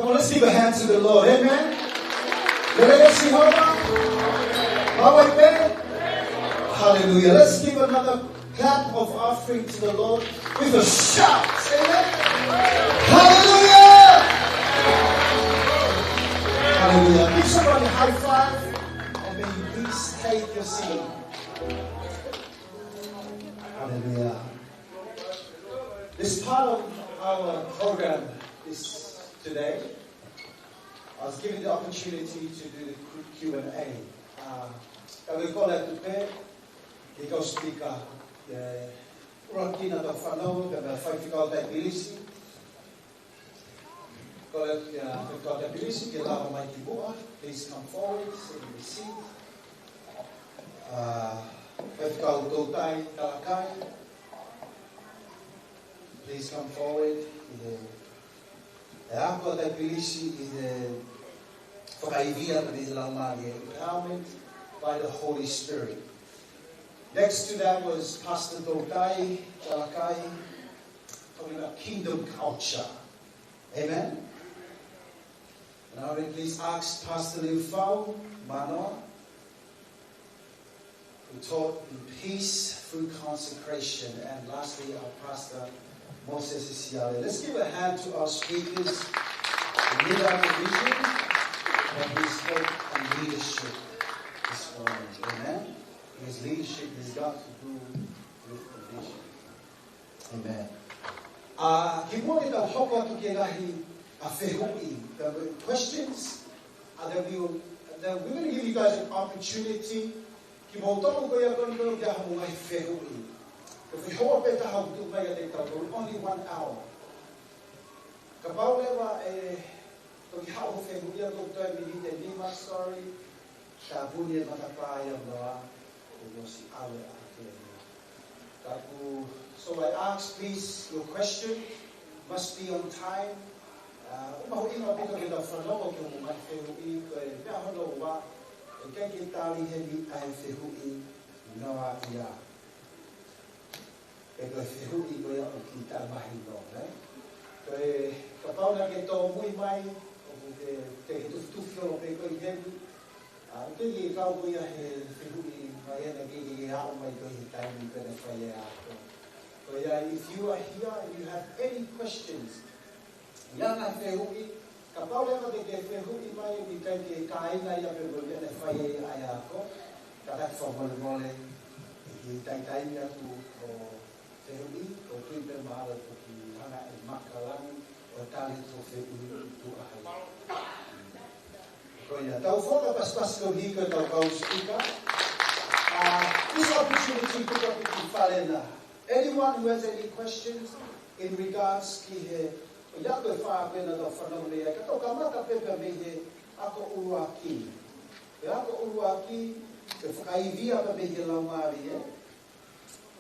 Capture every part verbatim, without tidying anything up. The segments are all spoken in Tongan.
Let's give a hand to the Lord. Amen. Lelei ʻa Sihova. Maʻu ai pē. Hallelujah. Let's give another clap of offering to the Lord with a shout. Amen. Hallelujah. Hallelujah. Give somebody a high five and may you please take your seat. Hallelujah. This part of our program is today. I was given the opportunity to do the Q and A. Uh, ka u kole atu pē ki he kau speaker, ʻe ʻuluaki naʻa tau fanongo, ko e Faifekau Taipilisi. Kole atu ki he Faifekau Taipilisi ke lava mai ki muʻa. Please come forward, sit in the seat. Uh, Faifekau Toutai Talakai. Please come forward. ʻI he, ʻi he ako ʻa Taipilisi, ʻi he fakaivia mei he Laumālie, empowerment by the Holy Spirit. Next to that was Pastor Toutai Talakai, talking about kingdom culture. Amen. And I would please ask Pastor Liufau Manoa who taught in peace through consecration, and lastly, our pastor, Moses Siale. Let's give a hand to our speakers who lit up the vision, and who spoke on leadership this morning. Amen. Because leadership has got to do with the vision. Amen. Uh, kimuʻa ke tau hoko atu ki he ngaahi, uh, fehuʻi, the questions, uh, that we will, that we're gonna give you guys an opportunity, kimoutolu ko ia ko eni ke ʻai haʻamou ngaahi fehuʻi. Ko e fehuʻi pē taha ʻoku tuʻu mai ʻiate kitautolu, only one hour. Kapau leva ʻe toki haʻu ha fehuʻi ʻoku toe miniti ʻe nima, sorry. Ka puni e matapā ia noa, ʻoku ʻosi ʻave ʻa ke. Ka ʻoku, so I ask, please, your question must be on time. Uh, ʻoku mahuʻinga ʻaupito ke tau fanongo ki hoʻomou ngaahi fehuʻi, ko e meʻa hono ua, ʻe ʻikai ke tali heni ʻa e fehuʻi noa ia. He ko e fehuʻi ko ia ʻoku kiʻi taʻemahino, ē? Ko e kapau naʻa ke tōmui mai, ʻoku ke, ke, ke tufitufi holo pē koe ʻi heni. ʻA, ʻoku ke kau ko ia he fehuʻi mai ena ke, ke, ke aʻu mai koe he taimi ko ē naʻe fai ai e ako. Ko ia, if you are here and you have any questions, ʻi ai ha fehuʻi, kapau leva te ke fehuʻi mai, ʻoku ʻikai ke kāinga ia pē mo ia naʻe fai ai e ako, kātaki fakamolemole, ʻi he taimi atu ʻo fehuʻi, ʻoku ou tui pē mahalo ʻoku ke hanga ʻe Maka Langi ʻo tali hoʻo fehuʻi tuʻa ai. Ko ia, tau foka pasipasi ko hiko tau kau speaker. Uh, this opportunity ko ia ʻoku ke fale na. Anyone who has any questions in regards ki he, ʻa ia ko e fā ko ē naʻa tau fanongo mei ai, ka tau kamata pē pea mei he ako ʻuluaki. He ako ʻuluaki, ko e fakaivia pē mei he Laumālie, ē?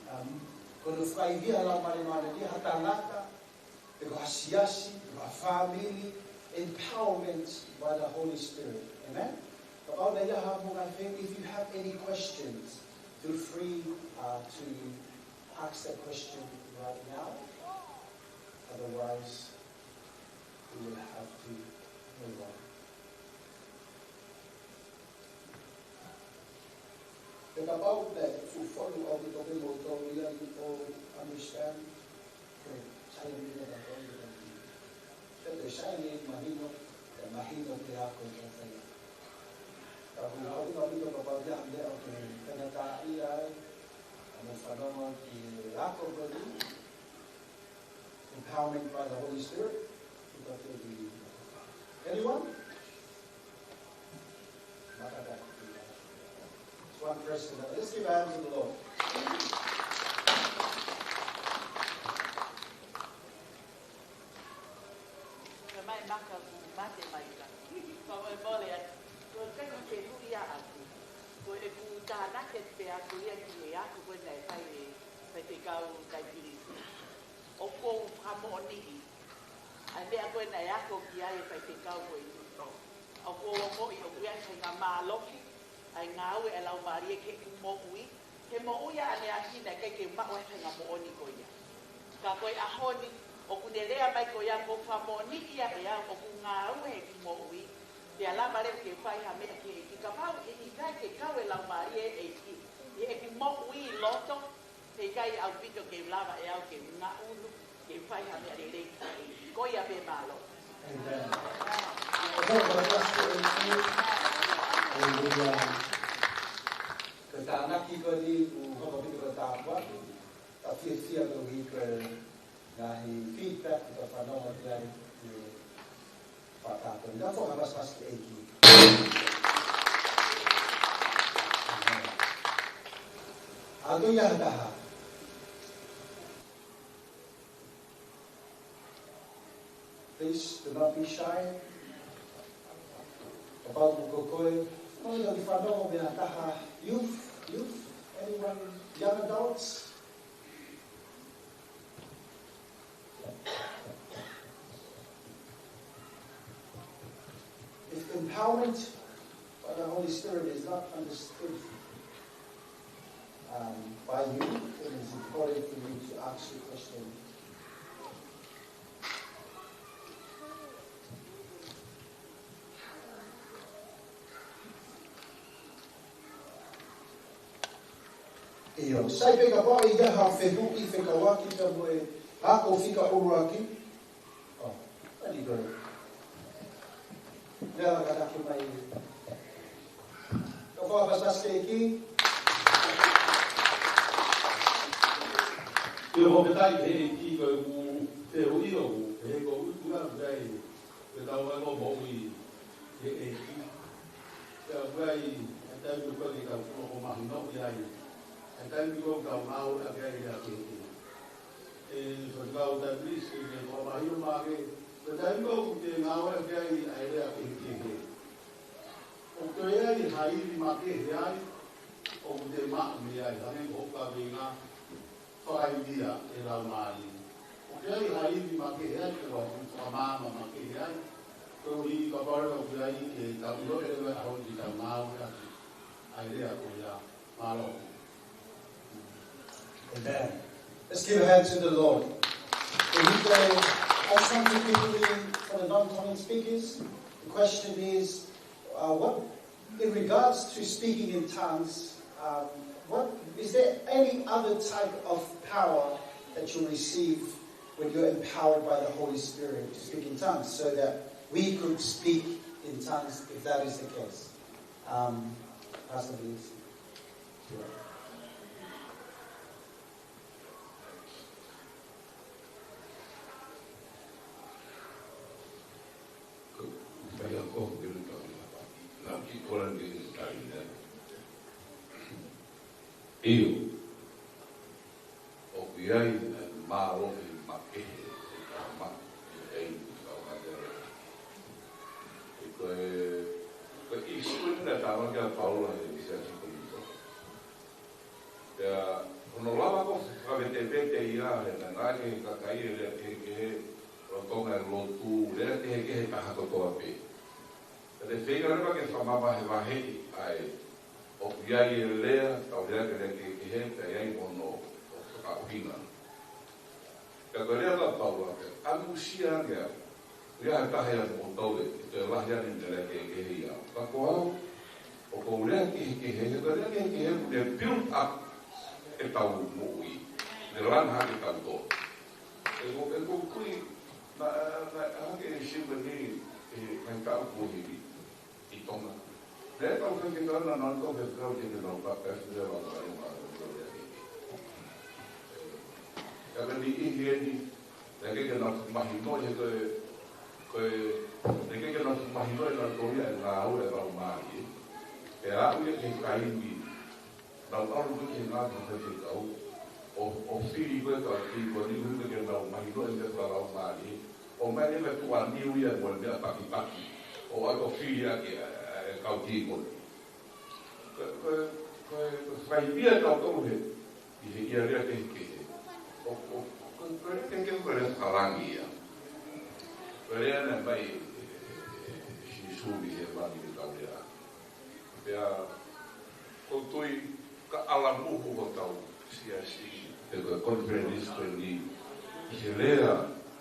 Um, ko hono fakaivia he Laumālie Māʻoniʻoni ha tangata, pe ko ha siasi, pe ko ha fāmili, empowerment by the Holy Spirit. Amen? Kapau naʻe ʻi ai haʻamou ngaahi fehuʻi, if you have any questions, feel free, uh, to ask that question right now. Otherwise, we will have to move on. Pea kapau te u fuʻu fonu ʻaupito pē mo tō ia ni ʻo understand, ke sai ni ka tau ia ni. Pea te sai ni mahino, te mahino pē ako ʻoku fai. Ka ʻoku ou ʻaupito kapau ia ni ʻoku ke pena tā ia ai, ʻa mo fanongo ki he ako ko eni. Empowerment by the Holy Spirit. Anyone? One person. Let's give a hand to the Lord. Ka mai maka ku mate mai ka. Ka mai mole atu. Ko e kai ke hui a aku. Ko e ku tānaki pē aku ia ki he ako ko ē naʻe fai ʻe Faifekau Taipilisi. ʻOku ou fakamoʻoniʻi ʻa e meʻa ko ē naʻe ako ki ai e faifekau ko eni. ʻOku ou ongoʻi ʻoku ʻi ai e faʻahinga mālohi ʻa e ngāue ʻa e Laumālie ki heʻeku moʻui, he moʻui ʻaneafi naʻe ʻikai ke maʻu ai e faʻahinga moʻoni ko ia. Ka ko e ʻaho ni, ʻOku ne lea mai ko ia, ʻoku fakamoʻoniʻi ia ʻe au ʻoku ngāue ʻeku moʻui, pea lava leva ke fai ha meʻa ki he ʻEiki. Kapau ʻe ʻikai ke kau e Laumālie ʻo e ʻEiki ʻi heʻeku moʻui loto, heʻikai ʻaupito ke lava ʻe au ke ngaʻunu ke fai ha meʻa lelei ki he ʻEiki. Ko ia pē, mālō. Amen. Hallelujah. Ko e tānaki ko eni, ʻoku hoko ʻaupito ko e tāpuaki. Ka fiefia koeʻuhi ko e ngaahi feedback ʻoku ta fanongo ki ai ʻi he fakatapu. Ka ko e pasipasi ki he ʻEiki. ʻA ia ha taha. Please do not be shy. Kapau ko koe, ʻoku ke fanongo mei ha taha, youth, youth, anyone, young adults? If empowerment by the Holy Spirit is not understood, um, by you, it is important for you to ask your question. ʻIo, sai pē kapau ʻe ʻi ai ha fehuʻi fekauʻaki pea mo e ako fika ʻuluaki. Oh, very good. Lea la kataki mai. Ka fua pasipasi ki he ʻEiki. ʻIo, fakafetaʻi ki he ʻEiki ko e ʻū fehuʻi ʻoku, he ko e ʻū ʻuhinga ʻoku ʻi ai ʻetau ako moʻui ki he ʻEiki. Pea ʻoku ʻi ai e taimi ʻoku ʻikai ke tau fuʻu mahinoʻi ai ʻa e taimi ʻoku tau ngāueʻaki ai e lea kehekehe. ʻE, faifekau Taipilisi, ke ke fakamahino mai ange, ko e taimi ʻoku te ngāueʻaki ai ʻa e lea kehekehe, ʻoku toe ʻi ai ha ivi makehe ai ʻoku te maʻu mei ai, hangē ko hoʻo kaveinga, fakaivia e Laumālie. ʻOku ʻi ai ha ivi makehe ai, pe ko ha fakamāmani makehe ai, koeʻuhi kapau leva ʻoku ʻi ai ʻetau ʻilo ʻe leva ʻa hono ʻetau ngāueʻaki ʻa e lea ko ia. Mālō. Amen. Let's give a hand to the Lord. Can we say, ask something quickly for the non-comment speakers? The question is, uh, what, in regards to speaking in tongues, um, what, is there any other type of power that you receive when you're empowered by the Holy Spirit to speak in tongues, so that we could speak in tongues if that is the case? Um, Pastor Luis. Ko e fai ako ke le tau na ki kola ni tali na. ʻIo. ʻOku ʻi ai e mālohi makehe ʻe tama ʻi he ʻEiki ʻo ka te ʻEiki. Ko e, ko e ʻīsiu ʻeni naʻe tānaki ʻa Paula he Siasi Kolinitō. Pea, hono lava ko e fakavetevete ia he naʻe ngāueʻaki ʻe he kakai e lea kehekehe, lolotonga e lotu, lea kehekehe taha kotoa pē. Pea te feinga leva ke fakamavahevaheʻi ʻa e, ʻoku ʻi ai e lea, tau lea ke lea kehekehe, pea ʻi ai hono, ʻo fakaʻuhinga. Ka ko e lea ʻa Paula ke, ʻamusia ange au. ʻOku ʻi ai ha taha ʻiate kimoutolu ʻe toe lahi ange ʻene lea kehekehe ia. Ka ko au, ʻoku ou lea kehekehe, he ko e lea kehekehe ʻoku ne build up ʻetau moʻui. Ne langa hake ʻetau tō. ʻE ko, ʻe ko kui, na, na, hake e siva ni, ʻe, kae kau kuo hili. ʻI Tonga. Lea tau fai ke tau na nau tau ke tau ke ke nau pāpā, ke tau nau nau nau nau nau. Ka ko e niʻihi ʻeni, naʻe ʻikai ke nau mahinoʻi he ko e, ko e, naʻe ʻikai ke nau mahinoʻi ʻe nautolu ia e ngāue ʻa e Laumālie. Pea aʻu ia ki he taimi naʻa nau ʻalu ki he ngaahi faifekau, ʻo, ʻo fili ko e kau ki ko ni hui ke nau mahinoʻi e meʻa fakalaumālie, ʻo mai leva e tuʻaniu ia mo e meʻa pakipaki, ʻo ʻai ʻo fili ʻaki ʻa, ʻa, ʻa e kau ki ko ni. Ko, ko, ko, ko e fai ia kau kau he, ʻi he ia lea kehekehe. ʻO, ʻo, ko, ko e lea kehekehe ko e lea fakalangi ia. Ko e lea naʻe mai, ʻe, ʻe, ʻe, ʻe Sīsū ʻi he langi ke tau lea. Pea, ʻoku ou tui ka ʻalamuhu hotau siasi, pe ko e konifelenisi ko eni, ʻi he lea,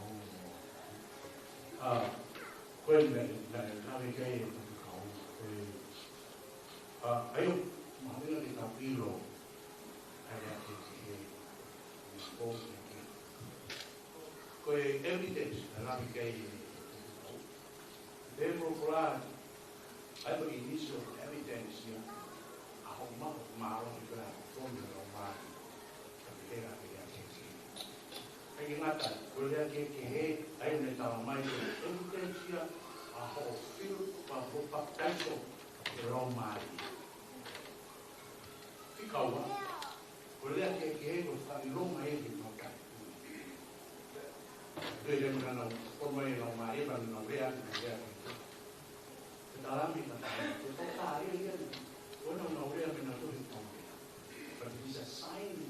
ʻo, ʻa, ko e meʻa, naʻe, naʻe lave ki ai e faifekau, ko e, ʻa, ʻa ia, mahalo ke tau ʻilo, ʻa e lea kehekehe, ko e, ko e evidence, naʻe lave ki ai e faifekau. Te mo kola, ʻa ia ko e initial evidence ia, ʻa hoʻo maʻu, mālohi ko e ʻa e fonu ʻa e Laumālie, ka ke hela ke lea kehekehe. ʻIkai ke ngata, ko e lea kehekehe, ʻa ia naʻe talamai ko e evidence ia, ʻa hoʻo fill, ʻa hoʻo papitaiso ʻe he Laumālie. Fika ua, ko e lea kehekehe ko e fakaʻilonga ia ki he tau taʻetui. Ko e lea naʻa nau, ko e mai Laumālie, naʻa nau lea, naʻa nau lea kehekehe. Ke talamai, ka talamai, ko e tau taʻe ia, ko e naʻa nau lea mei he tau lea. But it is a sign ʻi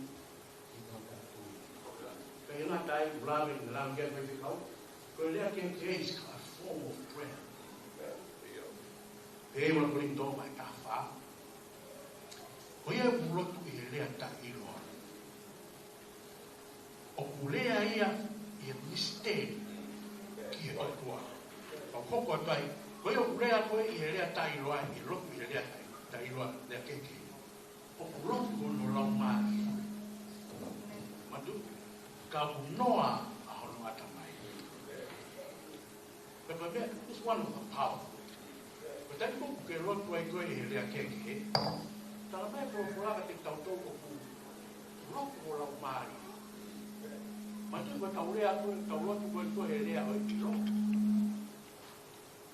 he tau taʻetui. Ka ʻi he ngata ai, lave, lave ki ai e faifekau. Ko e lea kehekehe is a form of prayer. Pea ua Kolinitō vahe taha fā. Ko ia ʻoku lotu ʻi he lea taʻeʻiloa, ʻoku lea ia ʻi he misiteli ki he ʻOtua. Pea hoko atu ai, ko ia ʻoku lea ko ē ʻi he lea taʻeʻiloa, ʻi he lotu ʻi he lea taʻe-, taʻeʻiloa, lea kehekehe, ʻoku lotu hono laumālie. Mātuʻaki, ka ʻoku noa ʻa hono ʻatamai. Pea ko e meʻa, it's one of the power. Ko e taimi ko ē ʻoku ke lotu ai ko ē ʻi he lea kehekehe, talamai e folofola kiate kitautolu ʻoku lotu ho laumālie. Mātuʻaki, ko ʻetau lea ko ē, tau lotu ko ē ʻi he lea ʻo e ʻilo,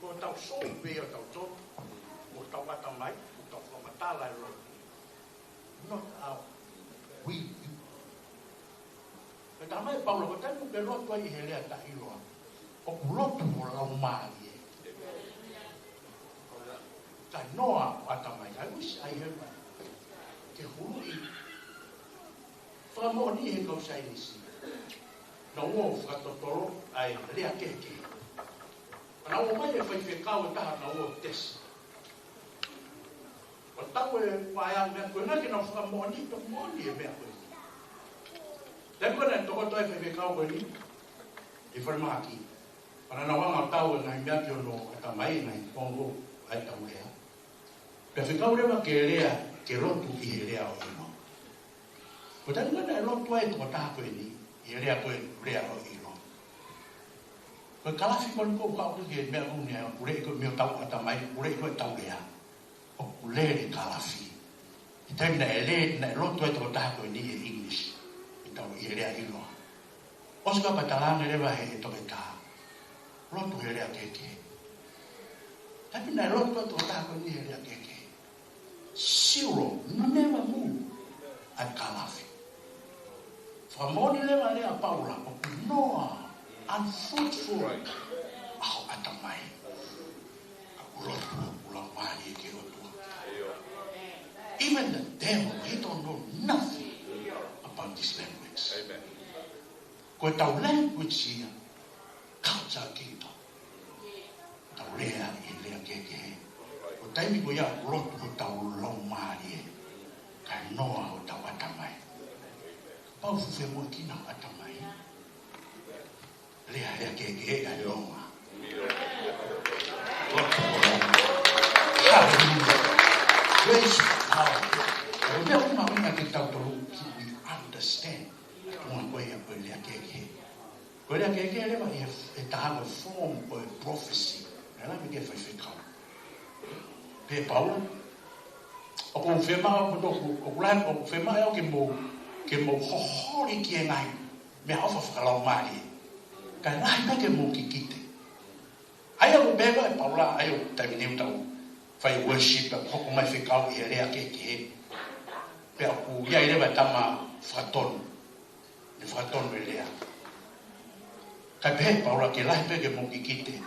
ko ʻetau sō pē ʻo tau tō, ʻo tau ʻatamai, ʻo tau fakamatala e lotu. Not our will. Pea talamai ʻe Paula, ko e taimi ʻoku ke lotu ai ʻi he lea taʻeʻiloa, ʻoku lotu ho laumālie. Kae noa ho ʻatamai. I wish I have ke huluʻi fakamoʻoni he kau saienisi. Naʻa nau ō ʻo fakatotolo ʻa e lea kehekehe. Naʻa nau ō mai e faifekau ʻe taha, naʻa nau ō ʻo tesi. ʻO tau e paea meʻa ko ē, naʻa ke nau fakamoʻoni, toki moʻoni e meʻa ko ē. Taimi ko ē naʻe tokoto ai e faifekau ko eni ʻi falemahaki, pea naʻa nau anga ʻo tau e ngaahi meʻa ki hono ʻatamai, ngaahi pongo ʻa e tau lea. Pea fekau leva ke lea, ke lotu ʻi he lea ʻo e ʻilo. Ko e taimi ko ē naʻe lotu ai e tokotaha ko eni ʻi he lea ko ē, lea ʻo e ʻilo, ko e kalafi ko eni ʻoku kau ki he meʻa ko eni, ʻoku lea ko ē mei hotau ʻatamai, ʻoku lea ko ē tau lea, ʻoku lele e kalafi. ʻI he taimi naʻe lea, naʻe lotu ai e tokotaha ko eni ʻi he English, ʻi he tau, ʻi he lea ʻiloa. ʻOsi ko ia pea tala ange leva ʻe he toketā, lotu he lea kehekehe. Taimi naʻe lotu ai e tokotaha ko eni he lea kehekehe, zero, no, never move ʻa e kalafi. Fakamoʻoni leva e lea ʻa Paula, ʻoku noa, unfruitful ʻa ho ʻatamai. Ka ʻoku lotu ho laumālie ki he ʻOtua. Even the devil, he don't know nothing about this language. Amen. Ko ʻetau language ia, culture kingdom. Tau lea ʻi he lea kehekehe. Ko e taimi ko ia ʻoku lotu hotau laumālie, kae noa hotau ʻatamai. Pau fufū mo kina ʻatamai. Lea, lea kehekehe ʻa e Loma. Lord, Lord. Hallelujah. Praise God. Ko e meʻa ʻoku mahuʻinga ke tau tolu ki we understand. Tuʻunga ko ia ko e lea kehekehe. Ko e lea kehekehe leva ʻe, ʻe taha ko e form ko e prophecy. Naʻe lave ki ai e faifekau. Pehē ʻe Paula, ʻoku ou fiemaʻu, ʻoku, ʻoku, ʻoku lahi, ʻoku ou fiemaʻu ke mou, ke mou hoholi ki he ngaahi meʻaʻofa fakalaumālie. Kae lahi pē ke mou kikite. ʻA ia ʻoku pehē ʻe Paula, ʻa ia ʻoku taimi ni ʻoku tau fai worship, ʻa e hoko mai e faifekau ʻi he lea kehekehe. Pea ʻoku ʻi ai leva e tama fakatonu. Ne fakatonu e lea. Kae pehē ʻe Paula ke lahi pē ke mou kikite.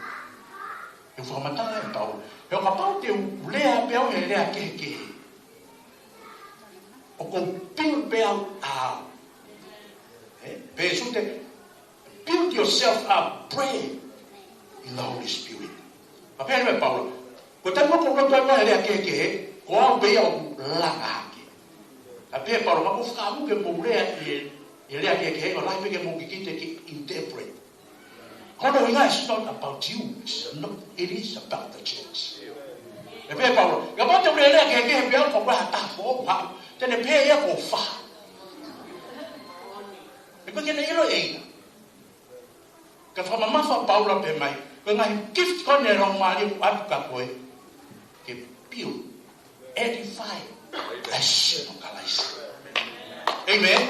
ʻOku fakamatala ʻe Paula, he ʻo kapau te u lea pē au he lea kehekehe, ʻoku ou build pē au ʻa, ē, pehē ʻe Sute, build yourself up, pray in the Holy Spirit. Pea pehē leva ʻe Paula, ko e taimi ʻoku ou lotu ai he lea kehekehe, ko au pē ia ʻoku langa hake. Kae pehē ʻe Paula, ka ʻoku ou fakaʻamu ke mou lea ʻi he, ʻi he lea kehekehe, ʻo lahi pē ke mou kikite ke interpret. Ko hono ʻuhinga, it's not about you, it's not, it is about the church. Pea pehē ʻe Paula, kapau te u lea lea kehekehe pea ʻoku ʻi ai ha taha foʻou, te ne pehē ia ko e fā. ʻE, ʻoku ʻikai ke ne ʻilo ʻe ia. Ka fakamamafa ʻa Paula pē mai, ko e ngaahi gift ko eni ʻa e Laumālie ʻoku ʻatu kia koe ke build, edify, ʻa e sipi ʻo Kalaisi. Amen.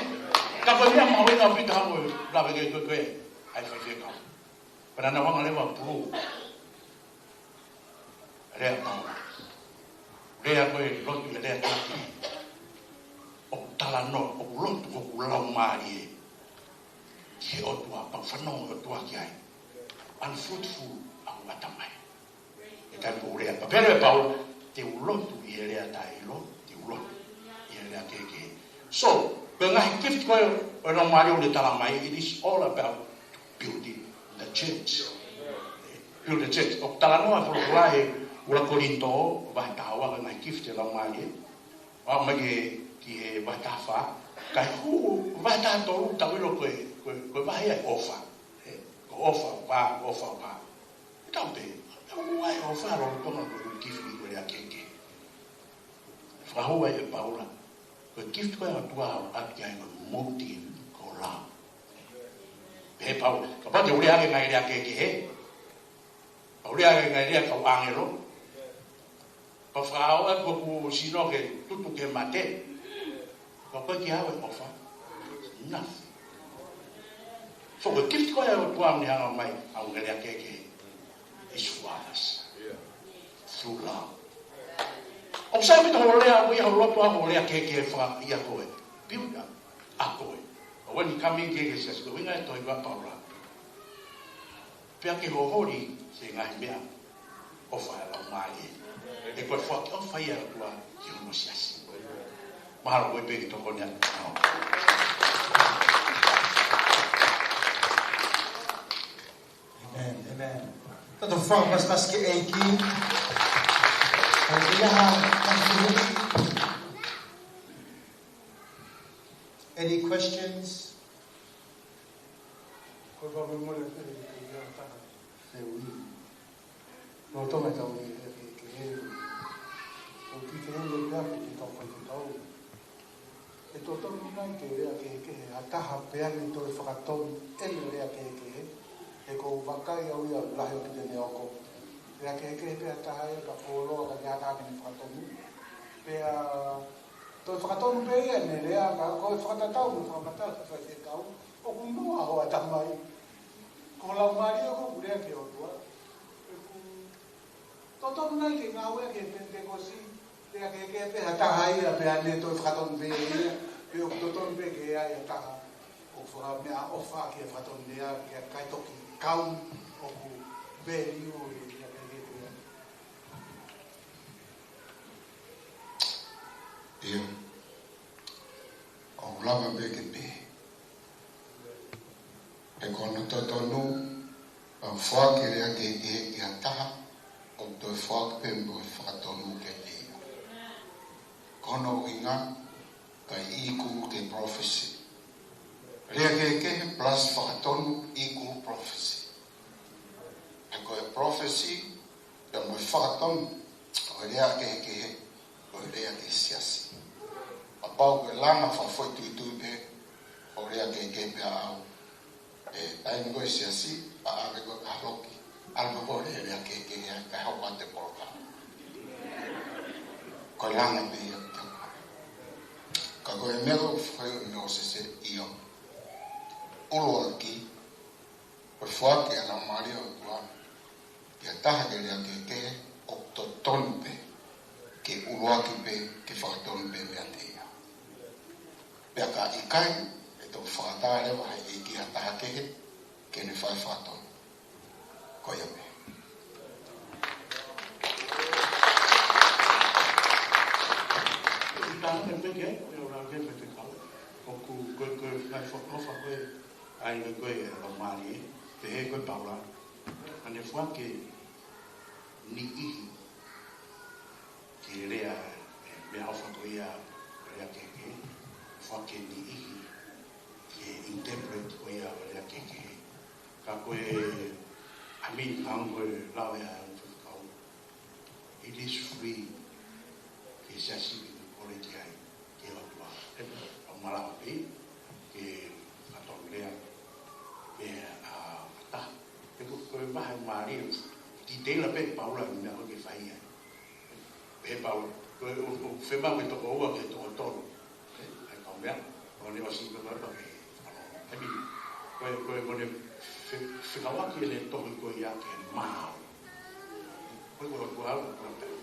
Ka ko e meʻa mahuʻinga ʻaupito ʻa e lave ki ai ko ē ʻa e faifekau. Pea naʻa nau hanga leva ʻo pulou. Lea ʻa Paula. Lea ko e lotu ʻi he lea kehekehe. ʻOku talanoa, ʻoku lotu, ʻoku laumālie ki he ʻOtua, pea fanongo e ʻOtua ki ai. Unfruitful ʻa hoku ʻatamai. ʻE kai pō lea. Pea pehē ʻe Paula, te u lotu ʻi he lea taʻeʻilo, te u lotu ʻi he lea kehekehe. So, ko e ngaahi gift ko ē ʻo e Laumālie ʻoku ne tala mai, it is all about building the church. Build the church. ʻOku talanoa e folofola ʻi he ʻuluaki Kolinitō, vahe taha ua, ko e ngaahi gift ʻa e Laumālie. ʻO aʻu mai ki he, ki he vahe taha fā. Kae hū, vahe taha tolu, tau ʻilo ko e, ko e, ko e vahe ia ʻo e ʻofa. Ē, ko e ʻofa, ʻofa, ʻofa, ʻofa. ʻE tau pehē, ʻoku ʻi ai e ʻofa lolotonga ko e gift ni ko e lea kehekehe. Fakahū ai ʻe Paula, ko e gift ko ē ʻa e ʻOtua ʻoku ʻatu ki ai ko e motive ko e love. Pehē ʻe Paula, kapau te u lea ʻaki e ngaahi lea kehekehe, pea u lea ʻaki e ngaahi lea ʻa e kau ʻāngelo, pea fakaʻau ʻa hoku sino ke tutu ki he mate, ka ʻoku ʻikai ke ʻi ai ha ʻofa, nothing. So, ko e gift ko ē ʻa e ʻOtua ʻoku ne hanga mai, ʻa e ngaahi lea kehekehe, is for others. Through love. ʻOku sai ʻaupito hoʻo lea, ʻoku ʻi ai hoʻo lotu, hoʻo lea kehekehe fakaʻia koe. Build up ʻa koe. But when you come in ki he siasi, ko e ʻuhinga e tohi ʻa Paula, pea ke hoholi ki he ngaahi meʻaʻofa ʻa e Laumālie. He ko e foaki ʻofa ia ʻa e ʻOtua ki hono siasi. Mahalo ko e pē ke tokoni atu. Amen, amen. Tau toe fakamasikasika ki he ʻEiki. Haleluia. Any questions? Ko e fakamolemole pē ke u taha fehuʻi. Lolotonga ʻetau lea kehekehe, ʻoku ou pehē lelei pē ʻa e kau faifekau, ʻe totonu nai ke lea kehekehe ha taha pea ne toe fakatonu ʻene lea kehekehe? He ʻoku ou vakai au ia ʻoku lahi ʻaupito e meʻa ʻoku lea kehekehe pē ha taha ia ka fuoloa ka ʻi ai ha taha ke ne fakatonu. Pea toe fakatonu pē ia ʻene lea, ka ko e fakatatau mo e fakamatala ʻa e faifekau, ʻoku noa hoʻo ʻatamai. Ko e Laumālie ʻoku lea ki he ʻOtua. ʻOku totonu nai ke ngāueʻaki e Penitekosi, lea kehekehe pē ha taha ia, pea ne toe fakatonu pē ia, pe ʻoku totonu pē ke ʻi ai ha taha ʻoku fakameʻaʻofa ki he fakatonu lea, ke ʻikai toki kau ʻoku value e lea kehekehe pē ia. ʻIo. ʻOku lava pē ke pehē. He ko hono totonu, ʻa e foaki e lea kehekehe ki ha taha, ʻoku toe foaki pē mo e fakatonu kiate ia. Ko hono ʻuhinga, ʻikai equal ki he prophecy. kehekehe plus fakatonu equal prophecy. He ko e prophecy, pea mo e fakatonu, ko e lea kehekehe, ko e lea ki he siasi. Kapau ko e langa fakafoʻituitui pē, ko e lea kehekehe pē ʻaʻau. ʻE, taimi ko e siasi, ʻa ʻave ko e kahaloki, ʻalu ko e lea kehekehe, ʻa e hau pate poloka. Ko e langa pē ia, ka ko e meʻa ko e fai ʻo Mōsese ia. ʻUluaki, ko e foaki ʻa e Laumālie ʻo e ʻOtua ki ha taha ke lea kehekehe, ʻoku totonu pē ke ʻuluaki pē ke fakatonu pē meiate ia. Pea ka ʻikai, ʻe toki fakatā leva ʻe he ʻEiki ha taha kehe ke ne fai fakatonu. Ko ia pē. Tānaki pē ke, ʻe ora ke faifekau. ʻOku, ko e, ko e, ngaahi fakaʻofa ko ē, ʻa ia ko e Laumālie, pehē ko ē ʻe Paula, ʻa ʻene foaki e niʻihi ke lea, ʻe, meʻaʻofa ko ia, lea kehekehe, foaki e niʻihi ke interpret ko ia, lea kehekehe. Ka ko e, I mean, ka ko e lau ʻa e faifekau, it is free ke siasi ke kole ki ai, ki he ʻOtua. ʻE, ʻoku malava pē ke fakatonu lea pē ʻa ha taha. He ko, ko e vahe mālie, titela pē ʻe Paula ʻi he meʻa ko ē ke fai ai. Pehē ʻe Paula, ko e, ʻo, ʻo fiemaʻu ke toko ua ke toko tolu. ʻE, ʻa e kau meʻa, ʻo ne ʻosi pē mai pea ke, ano, I mean, ko e, ko e, ko ʻene fe-, fekauʻaki ʻene tohi ko ia ke maau. Ko e, ko e, ko e, ko e, ko e,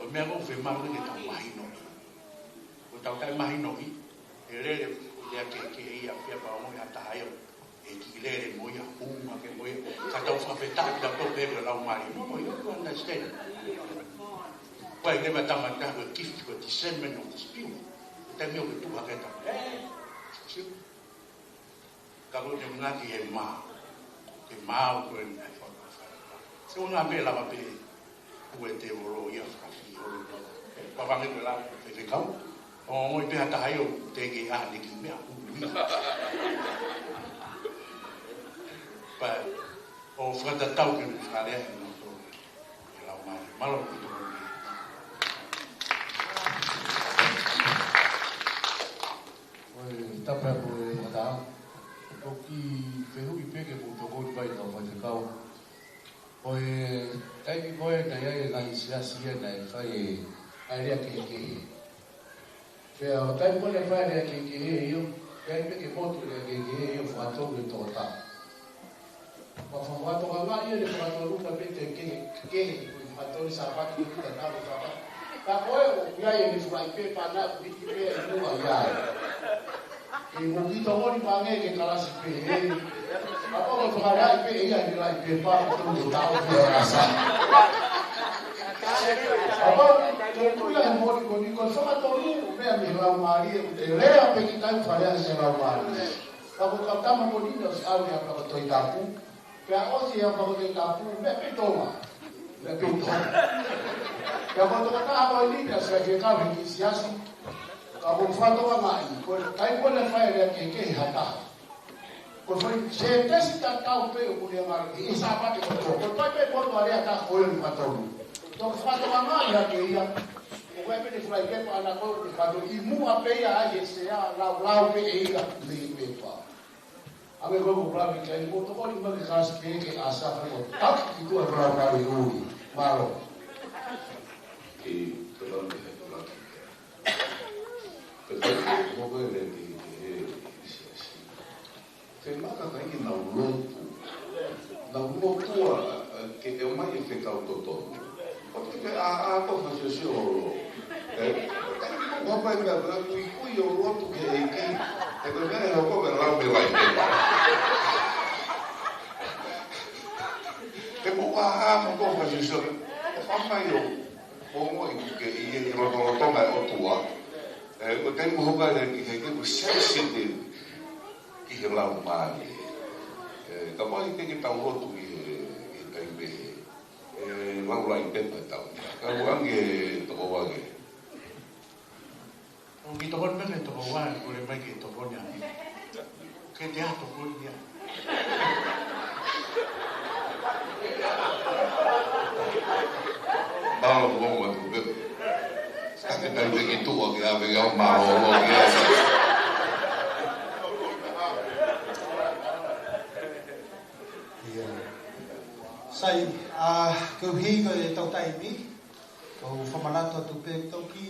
ko e meʻa ko ē ʻoku fiemaʻu ke tau mahinoʻi. Ko ʻetau taʻemahinoʻi, ʻe lele, ʻo lea kehekehe ia pea pau mo ia taha ia. ʻE kiʻi lele mo ia, hū hake mo ia. Ka tau fakafetaʻi, tau tau pehē ko e Laumālie. No, no, you don't understand. Ko e leva tama taha ko e gift, ko e discernment of the spirit. Taimi ʻoku tuʻu hake tama. ʻE, sio. Ka ko e ngaahi he mā. Ke maau ko e ngaahi fakafetaʻi. Sio ngā pē lava pē. Ue te olo ia fakafi olo. Pavange ko e lau, faifekau. ʻO ngoi pē ha taha ia ʻoku teʻeki ai ne kiʻi meʻa ʻulu ia. Pea, ʻo fakatatau ke fakalea he moto. Ke lau mai, mālō ki tō. ʻOi, tapu ko e fakataha. ʻOku ou kiʻi fehuʻi pē ke mou tokoni mai kau faifekau. Ko e taimi ko ē naʻe ʻi ai e ngaahi siasi ia naʻe fai e, ʻa e lea kehekehe. Pea ʻo taimi ko ē naʻe fai e lea kehekehe ia, pea ʻi ai pē ke motu e lea kehekehe ia, fakatonu ʻe he tokotaha. Pea fakatokangaʻi ia ʻe he fakatonu pē te kehe, kehe, ko e fakatonu Sāpate, ko e tatau Sāpate. Ka ko e ʻoku ʻi ai e fulaʻi pepa naʻe hiki pē ʻi muʻa ia. ʻE mo ki tokoni pangē ke kalasi pē, ē. Kapau ko e fakaʻai pē ia ʻi he fulaʻi pepa, ko e tau pē asa. Kapau ko e kuia he moʻoni ko eni, ko e fakatonu, meʻa mei he Laumālie, ʻoku te lea pē ki tai fakalea he Laumālie. Ka ko e kau tama ko eni, ʻosi ʻalu ia pea ko e Tohi Tapu. Pea ʻosi ia pea ko e Tohi Tapu, meʻa pē Tonga. Meʻa pē Tonga. Pea ko e tokotaha ko eni, pea sai ke kau he kiʻi siasi. Ka ʻoku ou fakatokangaʻi, ko e taimi ko ē naʻe fai e lea kehekehe ha taha. Ko e fai sētesi tatau pē ʻoku lea ngalo, ʻi he Sāpate kotoa. Ko e fai pē ko e lea taha ko ē ʻoku fakatonu. Toki fakatokangaʻi hake ia. ʻOku ʻi ai pē ʻene fulaʻi pepa ʻana ko ē ʻoku fakatonu. ʻI muʻa pē ia ai he sea, laulau pē ʻe ia mei he pepa. ʻA e meʻa ko ē ʻoku ou lave ki ai, ʻoku ou tokoni mai ke kalasi pē ke asa fai ko e taki ki tuʻa e Laumālie ʻuli. Mālō. Ke tolong ke tolong. Ke tolong ke tolong ke tolong. Ke maka kai ke nau lotu. Nau lotu ʻa, ʻa, ke ʻomai e fekau totonu. ʻOku ke ʻā, ʻā, ko e fasiosio ʻo lo. ʻE, kai ke ʻomai e meʻa, meʻa kuikui ʻo lotu ki he ʻEiki. ʻE, ko e meʻa ʻe hoko ke lau mei he fulaʻi pepa. ʻE, ko e ʻā, ʻā, mo ko e fasiosio. ʻO fai mai ʻo, ʻo mo i ke ʻi he lotolotonga ʻo e ʻOtua. ʻE, ko e taimi ʻoku hoko ai e lea kehekehe ʻoku sensitive ki he Laumālie. ʻE, kapau ʻe ʻikai ke tau lotu ki he, ki he taimi pehē, ʻe, lau fulaʻi pepa ʻe tau. Ka ʻoku ange toko ua ke. ʻOku ou tokoni mai ke toko ua, kole mai ke tokoni ange. Ke te ato ko ia. Mālō mo mo tu pe. Ka ke tau piki tua ke ave au mālō mo ke ave. Ia. Sai, ʻa, koeʻuhi ko e tau taimi, ko u fakamanatu atu pē toki,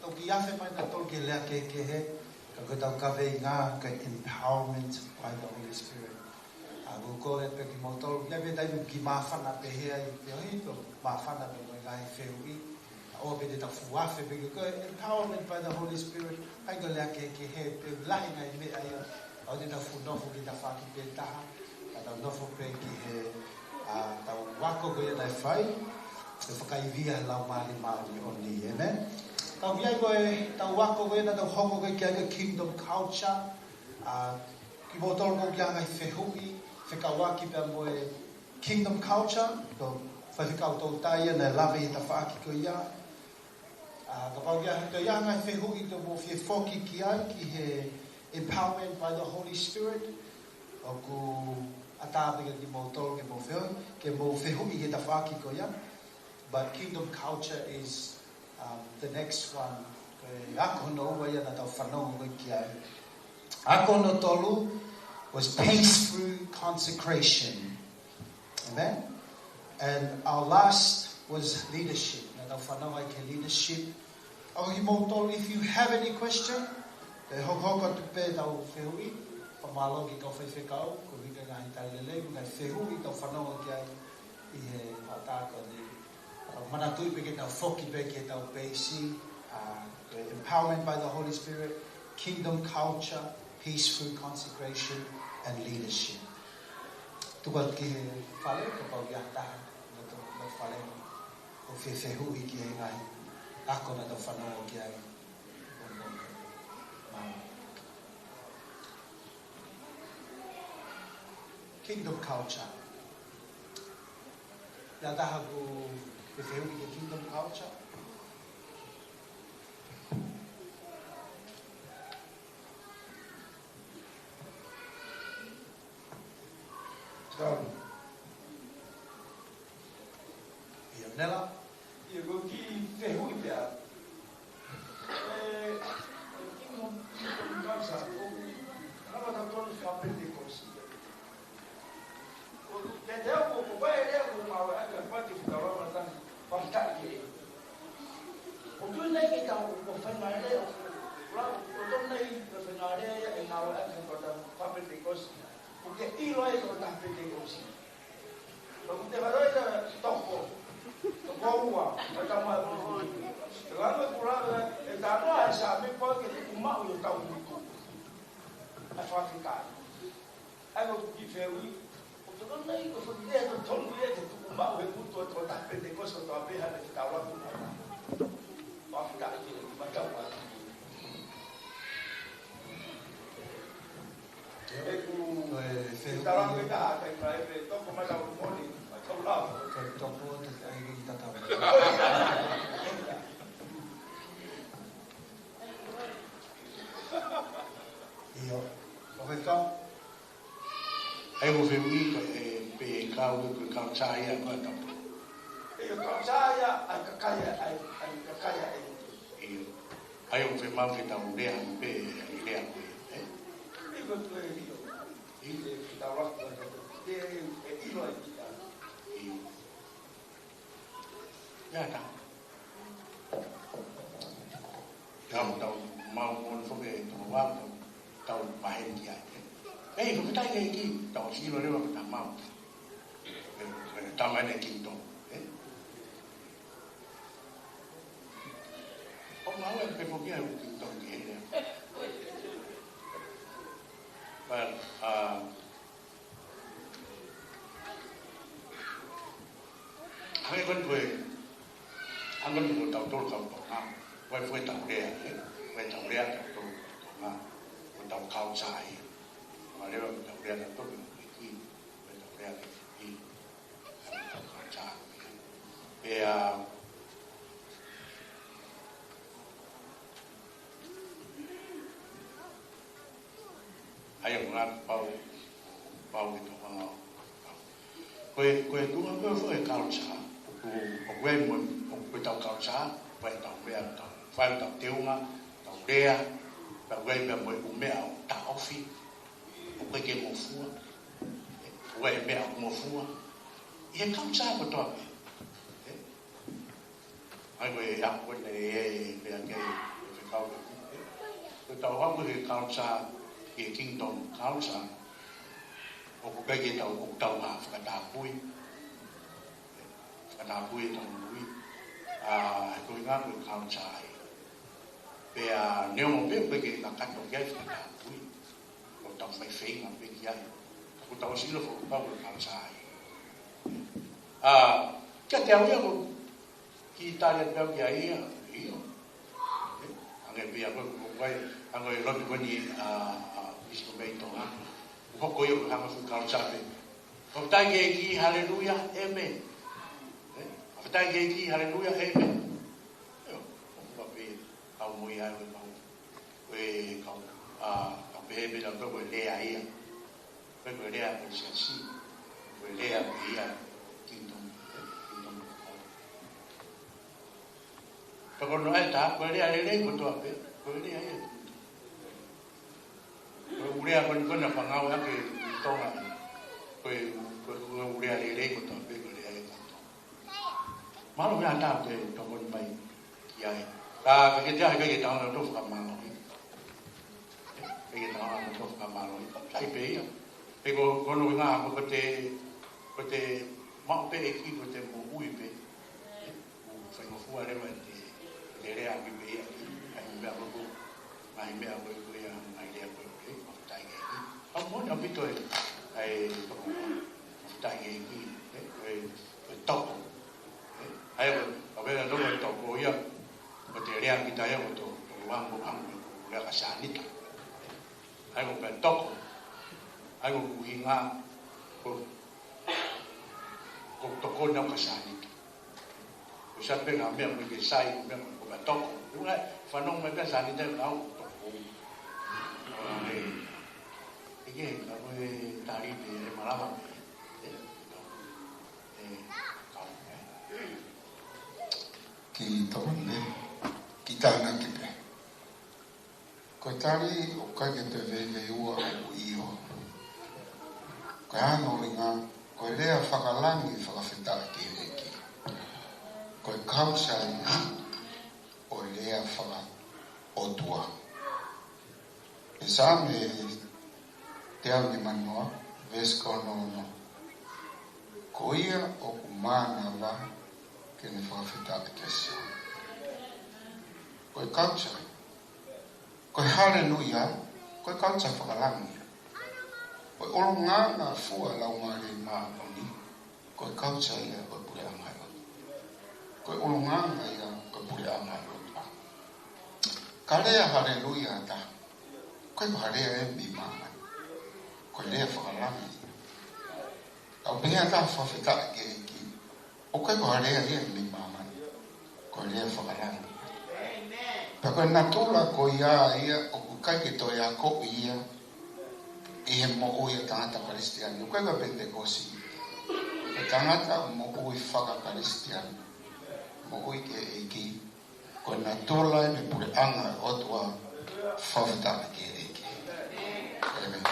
toki afe mai na tolu ke lea kehekehe, ka ko e tau kaveinga ko e empowerment by the Holy Spirit. ʻA, ko u kole pē kimoutolu, ʻi ai pē taimi ke māfana pē he ai, pē ʻohi, pē māfana pē mo e ngaahi fehuʻi, ʻa, ʻoua pē te tau fuʻu afe pē ke ko e empowerment by the Holy Spirit, ʻa ia ko e lea kehekehe, pea lahi ngaahi meʻa ia, ʻoua te tau fuʻu nofo ki he tafaʻaki pē taha, ka tau nofo pē ki he, ʻa, tau ako ko ia naʻe fai, ʻe fakaivia he Laumālie Māʻoniʻoni, amen. Tau ʻi ai ko e, tau ako ko ia naʻa tau hoko ko e ki ai ko e kingdom culture, ʻa, kimoutolu ko e ki ai ngaahi fehuʻi, fekauʻaki pea mo e kingdom culture, ko e faifekau toutai ia naʻe lave ʻi he tafaʻaki ko ia. ʻA, kapau ʻoku ʻi ai ha toe ʻi ai ha ngaahi fehuʻi te mou fie foki ki ai, ki he empowerment by the Holy Spirit, ʻoku ʻatā pē kiate kimoutolu ke mou fehuʻi, ke mou fehuʻi ki he tafaʻaki ko ia. But kingdom culture is, um, the next one. Ko e ako hono ua ia naʻa tau fanongo ko e ki ai. Ako hono tolu was peace through consecration. Amen. And our last was leadership. Naʻa tau fanongo ai ki he leadership. ʻA ia kimoutolu, if you have any question, ʻe hokohoko atu pē ʻetau fehuʻi, fakamālō ki he kau faifekau, koeʻuhi ko e ngaahi tali lelei, ngaahi fehuʻi tau fanongo ki ai ʻi he hoʻatā ko eni. Tau manatuʻi pē ke tau foki pē ki heʻetau peisi, ʻa, ko e empowerment by the Holy Spirit, kingdom culture, peace through consecration, and leadership. Tuku atu ki he fale, kapau ʻoku ʻi ai ha taha, naʻa tau, naʻa tau fale, ʻoku fie fehuʻi ki he ngaahi ako naʻa tau fanongo ki ai. Kingdom culture. ʻI ai ha taha ʻoku fie fehuʻi ki he kingdom culture? Tau. ʻIo, Nela. ʻIo, ko e kiʻi fehuʻi pē ʻaʻaku. ʻE, ʻe, kingdom, kingdom culture, ko e, naʻa tau tonu fakapenitekosi. Ko, te te au, ko, ko e lea ko e ngāueʻaki ʻa e pati ki he tau lava tani, fakataʻi ke. ʻOku tui nai ke tau, ko e faʻahinga lea, ko e, ko e tonu nai, ko e faʻahinga lea ia ʻe ngāueʻaki ʻa e pati fakapenitekosi. ʻOku ke ʻilo ai ko e taha Penitekosi. Ka ʻoku te varo ia toko. Toko ua, ʻa e tama ʻo e moʻui. Te langa kula ʻe tanoa ʻa e Saame ko e ke tuku maʻu ʻi hotau ngutu. ʻA e fakafetaʻi. ʻA ia ko e kiʻi fehuʻi. ʻOku te langa ʻi ko e fakafetaʻi totonu ia ke tuku maʻu he ngutu ʻo e taha Penitekosi ʻo tau pehē ʻa e fetaulaki. Fakafetaʻi ke matau atu. Ko e fehuʻi. Tala ko e taha, kai kai pe toko mai lau moni, mai kau lau. Ko e toko te ai ki tata. ʻIo. ʻOku ke kau? ʻA ia ko e fehuʻi ko e pe kau ko e culture ia ko e tau. ʻIo, culture ia, ʻa e kakai ia, ʻa e, ʻa e kakai ia ʻe. ʻIo. ʻA ia ʻoku fiemaʻu ke tau lea pē, lea pē, ē? ʻIo, ko e ʻio. ʻIo, ke tau laka, ke, ke ʻilo ai kita. ʻIo. Ia ta. Tau, tau, mau mon fo ke tau wa, tau, tau maheni ki ai, ē? ʻE, ko kita ke ki, tau silo leva ko ta mau. ʻE, ʻe, tama ene ki to, ē? ʻO mau e pe foki ai ʻoku tau ki he lea. But, uh, hangē ko e, hangē ko e tau tolu kau Tonga. Ko e foʻi tau lea, ē? Ko e tau lea tau tolu kau Tonga. Ko e tau culture ia. Ko e lea ko e tau lea tau tolu kau Fiki. Ko e tau lea ki Fiki. Pea, ʻA ia ko e ngaahi pau, pau ke tau hanga ʻo. Ko e, ko e tuʻunga ko ē ʻo e culture, ʻoku, ʻoku ʻi ai mo, ʻoku ʻi ai ʻetau culture, ʻoku ʻi ai ʻetau meʻa, ʻetau fai, ʻetau teunga, ʻetau lea, pea ʻoku ʻi ai pea mo e ʻū meʻa ʻoku taʻofi, ʻoku ʻikai ke ngofua, ʻoku ʻi ai e meʻa ʻoku ngofua. ʻI he culture kotoa pē. ʻE? ʻA ia ko e ako ko ē naʻe ʻi ai e meʻa ke fekau ke. Ko ʻetau ako ki he culture, ki he kingdom culture, ʻoku ʻikai ke tau, ʻoku tau ha fakatapui. Fakatapui ʻetau moʻui. ʻA, he ko e ngaahi ko e culture ia. Pea neongo pē ʻoku ʻikai ke kakato ki ai fakatapui. Ko ʻetau fai feinga pē ki ai. Ka ko ʻetau sila fakapau ko e culture ia. ʻA, kiate au ia ko Kiʻi tali atu pē au ki ai ia, ʻio. ʻE, hangē pē ia ko e, ko e, hangē ko e lotu ko eni ʻa, ʻa, Miss Tomei Tonga. Ko e hoko ia ko e hanga fuʻu culture pē. Fakafetaʻi ki he ʻEiki, haleluia, ʻēmeni. ʻE, fakafetaʻi ki he ʻEiki, haleluia, ʻēmeni. ʻIo, ko e hoko pē ia, kau mo ia, ko e kau, ko e kau, ʻa, kau pehē pē ia ko e lea ia. Ko e, ko e lea ko e siasi, ko e lea ko ia, kingdom, kingdom. Ka ko hono ʻai ʻe taha, ko e lea lelei kotoa pē, ko e lea ia. Ko e ʻū lea ko eni ko ena fānau ake ʻi Tonga, ko e, ko e, ko e ʻū lea lelei kotoa pē, ko e lea ia kotoa. Mālō meʻa ʻa e tokoni mai ki ai. Ka, ka ke ʻai ke ke tau na tō fakamālō. Ke ke tau na tō fakamālō. Sai pē ia. He ko, ko hono ʻuhinga ko, ko te, ko te maʻu pē ʻEiki ko te moʻui pē. ʻOku faingofua leva te, te lea ki pē ia. ʻAi meʻa ko ko. ʻAi meʻa ko ko ia. ʻAi lea ko ko. Fakafetaʻi ki he ʻEiki. Ka moʻoni ʻaupito e, ʻa e toko. Fakafetaʻi ki he ʻEiki. ʻE, ko e, ko e toko. ʻE, ʻa ia ko, ka pehē toko e toko ia, ko te lea kita ia ko to, to luango ango, ko lea ka sānita. ʻA ia ko pē toko, ʻa ia ko ʻuhinga, ko, ko toko na ka sānita. Ko sa pē ngaahi meʻa mo ke sai, ko meʻa ko pē toko. Ko e fanongo mai pē sānita na ʻo toko. ʻE, ʻe ke, ka ko e tali pē, ʻe malava pē. ʻE, ʻe, ka, ʻe. Kiʻi tokoni pē, kiʻi tānaki pē. Ko e tali ʻoku ʻikai ke toe veiveiua ʻoku ʻio. Ko e hā hono ʻuhinga, ko e lea fakalangi fakafetaʻi ki he ʻEiki. Ko e culture ʻo e lea fakaʻotua. ʻI he Saame teau nimanoa, veesi ko hono ono. Ko ia ʻoku mānava ke ne fakafetaʻi kia Sihova. Ko e culture. Ko e haleluia, ko e culture fakalangi. Ko e ʻulungaanga fua Laumālie Māʻoniʻoni. Ko e culture ia ʻo e puleʻanga ʻo e ʻOtua. Ko e ʻulungaanga ia ʻo e puleʻanga ʻo e ʻOtua. Ka lea haleluia ʻa taha, ʻoku ʻikai ko ha lea ia mei māmani. Ko e lea fakalangi. Ka ʻoku pehē ʻa taha fakafetaʻi ki he ʻEiki, ʻoku ʻikai ko ha lea ia mei māmani. Ko e lea fakalangi. Pea ko e natula ko ia ia ʻoku ʻikai ke toe akoʻi ia ʻi he moʻui ʻa e tangata Kalisitiane. ʻOku ʻikai ko e Penitekosi. Ko e tangata moʻui faka-Kalisitiane. Moʻui ki he ʻEiki. Ko e natula ʻo e puleʻanga ʻo e ʻOtua, fakafetaʻi ki he ʻEiki. ʻEmeni.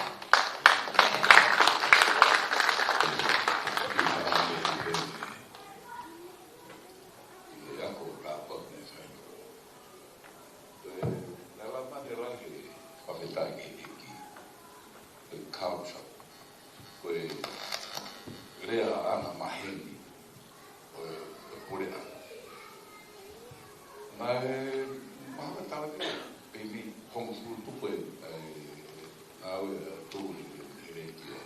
Ko e lea ʻa e maheni ʻo e, ʻo e puleʻanga. Naʻe, mahalo tala ke, pē mei hongofulu tupu e, e, ngāue ʻa Tolu he, he letiō.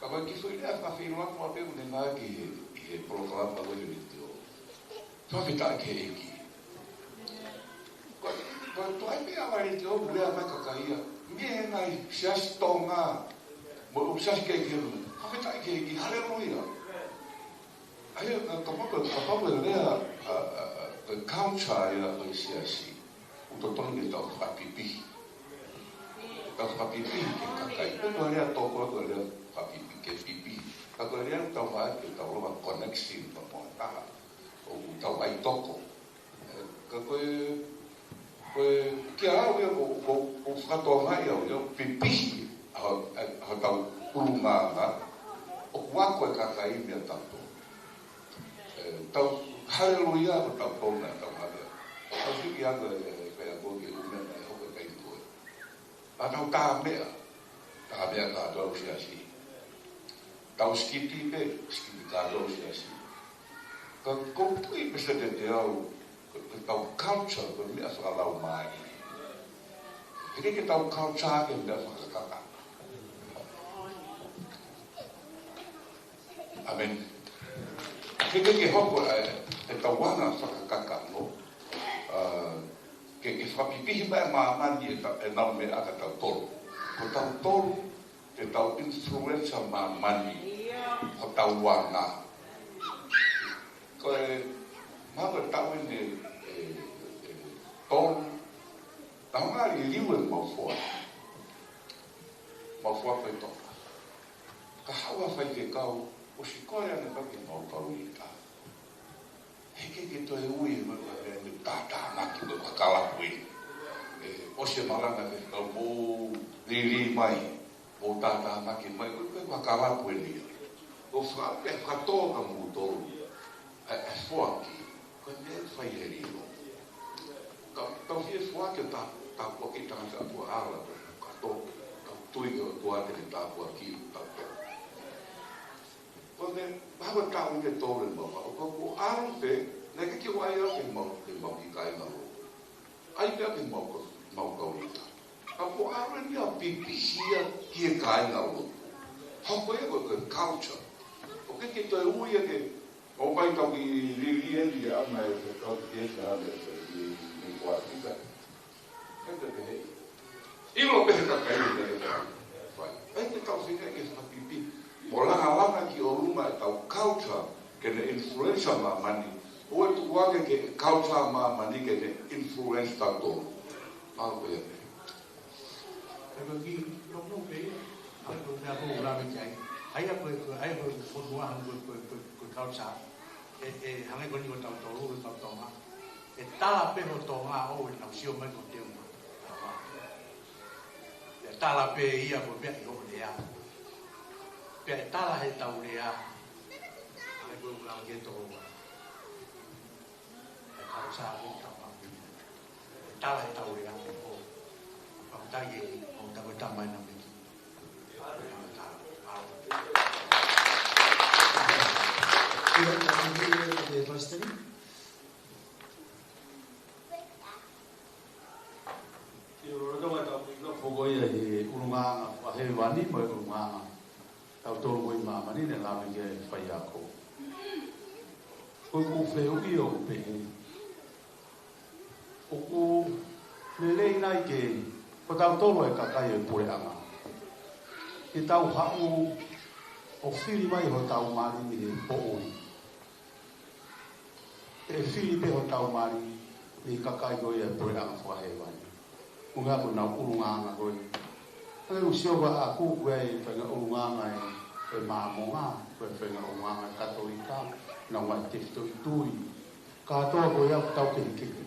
Ka ko e kiʻi foʻi lea fakafeʻiloaki ʻa pē ʻoku ne ngāueʻaki he, he polokalama ko ē he letiō. Fakafetaʻi ki he ʻEiki. Ko, ko e tuai pē ʻa e letiō ʻoku lea mai kakai ia. Mei he ngaahi siasi Tonga. Mo e siasi kehekehe. Fakafetaʻi ki he ʻEiki. Haleluia. ʻA ia, ka, kapau ko e, kapau ko e lea, ʻa, ʻa, ʻa, ko e culture ia ʻo e siasi, ʻoku totonu ke tau fakapipi. Tau fakapipihi ki he kakai. Pe ko e lea toko, ko e lea fakapipihi ke pipihi. Ka ko e lea tau fai ke tau lava connection pea mo ha taha. ʻOku tau ʻai toko. Ka ko e, ko e kia au ia ko, ko, ko fakatoa mai au ia, pipihi ʻa, ʻa, ʻa hotau ʻulungaanga, ʻoku ako e kakai meia tautolu. ʻE, tau, haleluia, ko tautolu naʻa tau hale. Tau siki ako e, e, ko e ako ke ʻume na e hoko e kai ko e. Naʻa tau tā meʻa, tā meʻa kātoa ʻi he siasi. Tau sikiti pē, sikiti kātoa ʻi he siasi. Ka ko e pui pē se te te au, ko, ko tau culture, ko e meʻa fakalaumālie. He ʻikai ke tau culture ke meʻa fakakaka. ʻĀmeni. He ʻikai ke hoko e, e tau anga fakakakano, ʻa, ke, ke fakapipihi mai e māmani e ta-, e nau meʻa ka tautolu. Ko tautolu, ke tau influence māmani, ko tau anga. Ko e, mahalo ko e taʻu ʻeni, e, e, tolu, naʻa ngali liliu e mau foa. Mau foa ko e toka. Ka haʻu ha faifekau, ʻosi kole ange pē ke mau kau ʻi ta. He ʻikai ke toe ui e mau ka pea ne tātāmaki mo e kakalapu ē. ʻE, ʻosi e malanga ke kau mou lili mai, mou tātāmaki mai, ko e, ko e kakalapu eni ia. Ko fa-, pe fakatō ka mou tō. ʻE, ʻe foaki, ko e meʻa fai he lilo. Ka, tau fie foaki ta, tāpuaki tangata ʻoku ala, ka tō, tau tui ki he ʻOtua ke ne tāpuaki, tau tō. Ko e meʻa, mahalo taʻu ʻeni tolu ʻe mau, ʻo ka ko ʻalu pē, naʻe ʻikai ke ʻai au ke mau, ke mau ki kāinga lotu. ʻAi pē ke mau ko, mau kau ʻi ta. Ka ko ʻalu ʻeni ʻo pipihi ia ki he kāinga lotu. Hoko ia ko e, ko e culture. ʻOku ʻikai ke toe ui ia ke, ʻo mai tau ki lili ʻeni ia mai ke tau ki e ka ame ke i, i kua tika. ʻIkai ke pehē. ʻIlo pē he kakai ʻoku ʻikai ke fai. ʻIkai ke tau feinga ke fakapipihi. Mo langalanga ki ʻolunga e tau culture ke ne influence māmani. ʻO e tuʻu ange ke culture māmani ke ne influence tautolu. Mālō pē ia. Ko e kiʻi nofo pē ia, ʻa ia ko e meʻa ʻoku ou lave ki ai. ʻA ia ko e, ko e, ʻa ia ko e fonua hangē ko e, ko e, ko e, ko e culture. ʻE, ʻe, hangē ko eni ko tautolu, ko tautolu. ʻE tala pē ho Tonga ʻo ʻenau sio mai ko e teu ma. Pea tala pē ia ko e meʻa ʻi hoʻo lea. Pea ʻe tala he tau lea. Hangē ko e ʻuhinga ki he Tonga. ʻE tala he tau lea ʻo. Fakafetaʻi ē, ʻo tau e tama ena meki. Ia, ka ko e, ko e Palestina. Ia, lolotonga ʻetau kiʻi nofo ko ia he ʻulungaanga fakahēvani mo e ʻulungaanga tautolu ko ē ʻi māmani ne lave ki ai e faiako. Ko ʻeku fehuʻi ʻoku pehē. ʻOku lelei nai ke, ko tautolu e kakai e puleʻanga. Ke tau haʻu ʻo fili mai hotau mali mei he poʻuli. ʻE fili pē hotau mali mei he kakai ko ia e puleʻanga fakahēvani. Ko e ngaahi ko ʻenau ʻulungaanga ko ē. Hangē ko e sio ko ē ʻaʻaku ko e faʻahinga ʻulungaanga ē, ʻe Māmonga, ko e faʻahinga ʻulungaanga ʻa e Katolika, ʻenau ngaahi tefitoʻi tui. Kātoa ko ia ʻoku tau kehekehe.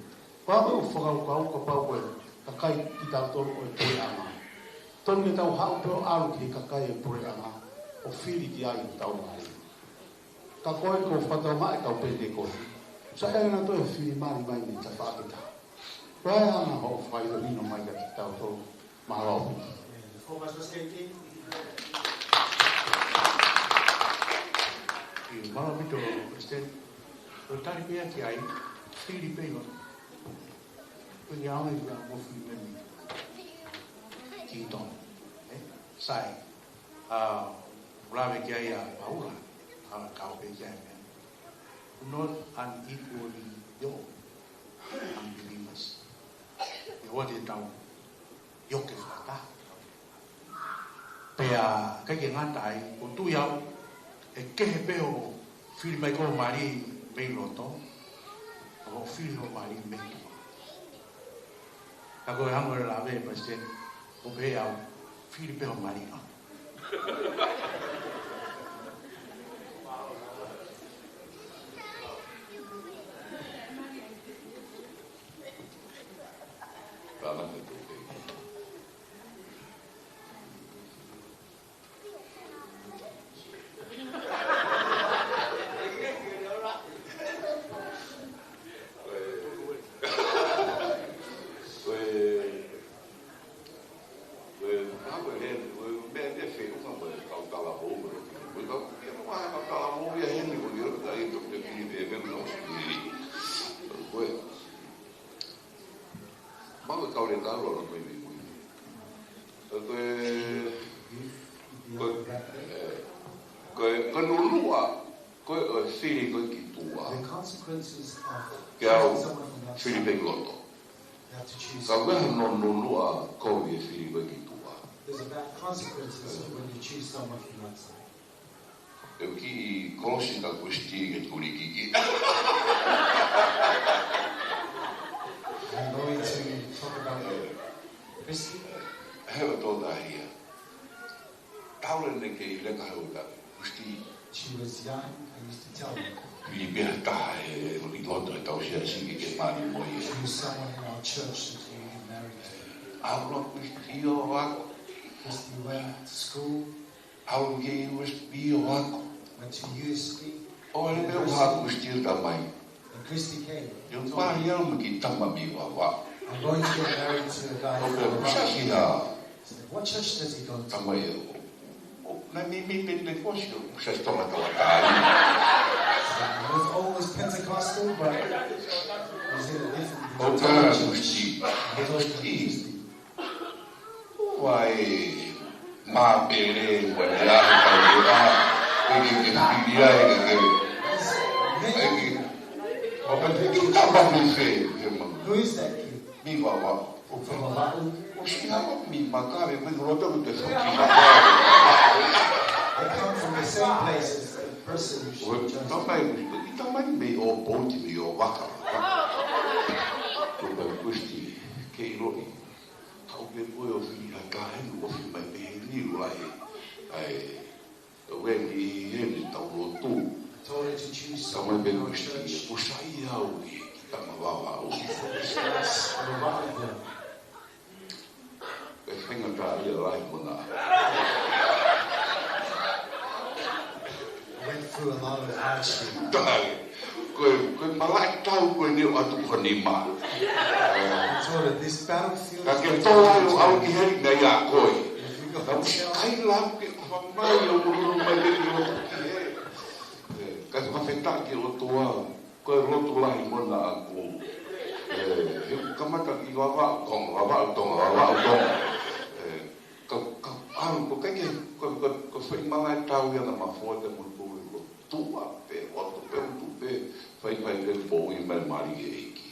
Pea ko e fakakaukau kapau ko e kakai kitautolu ʻo e puleʻanga. Tonu ke tau haʻu pē ʻo ʻalu ki he kakai e puleʻanga, ʻo fili ki ai hotau mali. Ka ko e ko e fakatokangaʻi e kau Penitekosi. Sai ange nautolu e fili mali mai mei tafaʻaki ʻe taha. Ko e anga hoʻo fai ʻo hino mai kiate kitautolu. Mālō. Mālō ʻaupito, Palesiteni. Ko e tali pē ia ki ai, fili pē ia. Ko e ʻaonga ia mo fili mei ki Tonga. ʻE, sai. ʻA, ʻoku lave ki ai ʻa Paula, ʻa, kau pē ki ai meʻa. Not unequally yoked, unbelievers. ʻE ʻoua te tau yoke fakataha. Pea, ʻikai ke ngata ai, ʻoku ou tui au, ʻe kehe pē hoʻo fili mai ko e mali mei loto, hoʻo fili hoʻo mali mei tuʻa. Ka ko e hangē ko e lave ʻa e Palesiteni, ʻO pehē au, fili pē ʻo mali ʻa. Tāna ke tō pē. Ko e, ko e, ko e, ko e, ko e meʻa, meʻa feʻunga mo e kau talavou, mo e kau, ko e kau talavou ia heni, ko e kau talavou ia heni, ko e kau talavou ia heni. Ko e, Mau e kau le kau lo ko i mui. Ko e, ko e, ko e, ko e nunuʻa, ko e, ʻo e fili ko ē ki tuʻa. The consequences of Ke au choosing someone from the fili pē outside. Ki loto. You have to choose. Ka ʻoku ʻi ai ha nunuʻa ko e fili ko ē ki tuʻa. There's a bad consequences when you choose someone from the outside. ʻE kiʻi kolosi ka Kulisiti ke tuli kiki. I'm going to talk about Christy. He ʻo tō tahia. Taule ne ke i leka he ʻo ta Kulisiti. She was young, I used to tell her. Pili pē ha taha he, he, he loto he tau siasi ke ke mali mo ia. She was someone in our church that we were married to. ʻAlu ʻa Kulisiti ʻo ako. Christy went to school. ʻAlu ki U S P ʻo ako. Went to U S P. ʻO le pē ʻo ha Kulisiti ʻo tamai. And Christy came. ʻE pā ia mo ki tama mi wawa. I'm going to get married to a guy from Lavale. ʻO pē ʻoku siasi ha. Said, "What church does he go to?" Tamai ʻo. ʻO, na mi mi pe pe kosi ʻo siasi tō la tō la tāi. Said, "He was always Pentecostal, but he's in a different, he's a different church." ʻO ka Kulisiti. He goes to Kulisiti. Vai, mapele, vai, ia, vai, ia, e ke, ke, fili ai, ke, ke, e ke, o ka te ki tapa mi fe, ke ma. Who is that kid? Mi wawa. From Lavale? ʻO si ha mi makare, mi loto ko te faki makare. I come from the same place as the person who just. Tamai, tamai mi ʻo poti mi ʻo vaka. Ko ka Kulisiti, ke ʻiloʻi. Kau pē koe ʻo fili ha taha heni ʻo fili mai pē heni ʻo ai. Ai, ʻo eni heni tau lotu. Tau mai pē Kulisiti, ʻo sai au ki, ki tama wawa au. Ko e faingataʻa ia lahi mo na. Went through a lot of hardship. Taha. Ko e, ko e malaʻe tau ko eni ʻoku ʻatu ko e nima. He told her, "This battlefield is Ka ke tō ai ʻo ʻalu ki heli na ia koe. If you go Ka musi kai lau ke kua mai ʻo mulu mai ke ki loto ki he. Ka fakafetaʻi ki loto au. Ko e lotu lahi mo na aku. He kamata ki wawa, tonga, wawa, tonga, wawa, tonga. Ka, ka, ʻalu, ko e kai ke, ko, ko, ko e fai malaʻe tau ia na mafoa te mo tui lo. Tuʻa pē, ʻotu pē, ʻotu pē, fai, fai pē poʻuli mai mali ke ʻEiki.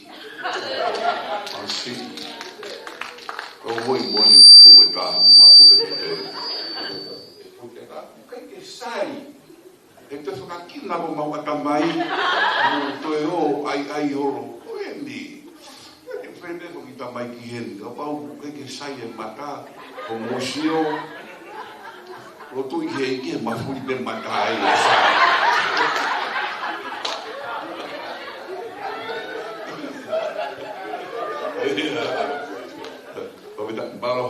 ʻAsi. ʻO moi, moi, tuʻu e taha, ma tuʻu pē te. Ko te ka, kai ke sai. He te fakakina ko mau ʻatamai, mo toe ō, ai, ai, olo. Ko eni. Ke fai pē ko ki tamai ki heni, kapau ʻoku ke sai e mata, ko mosio, ʻo tui ke ke mafuli pē mata ai e sai. Pamita, palo.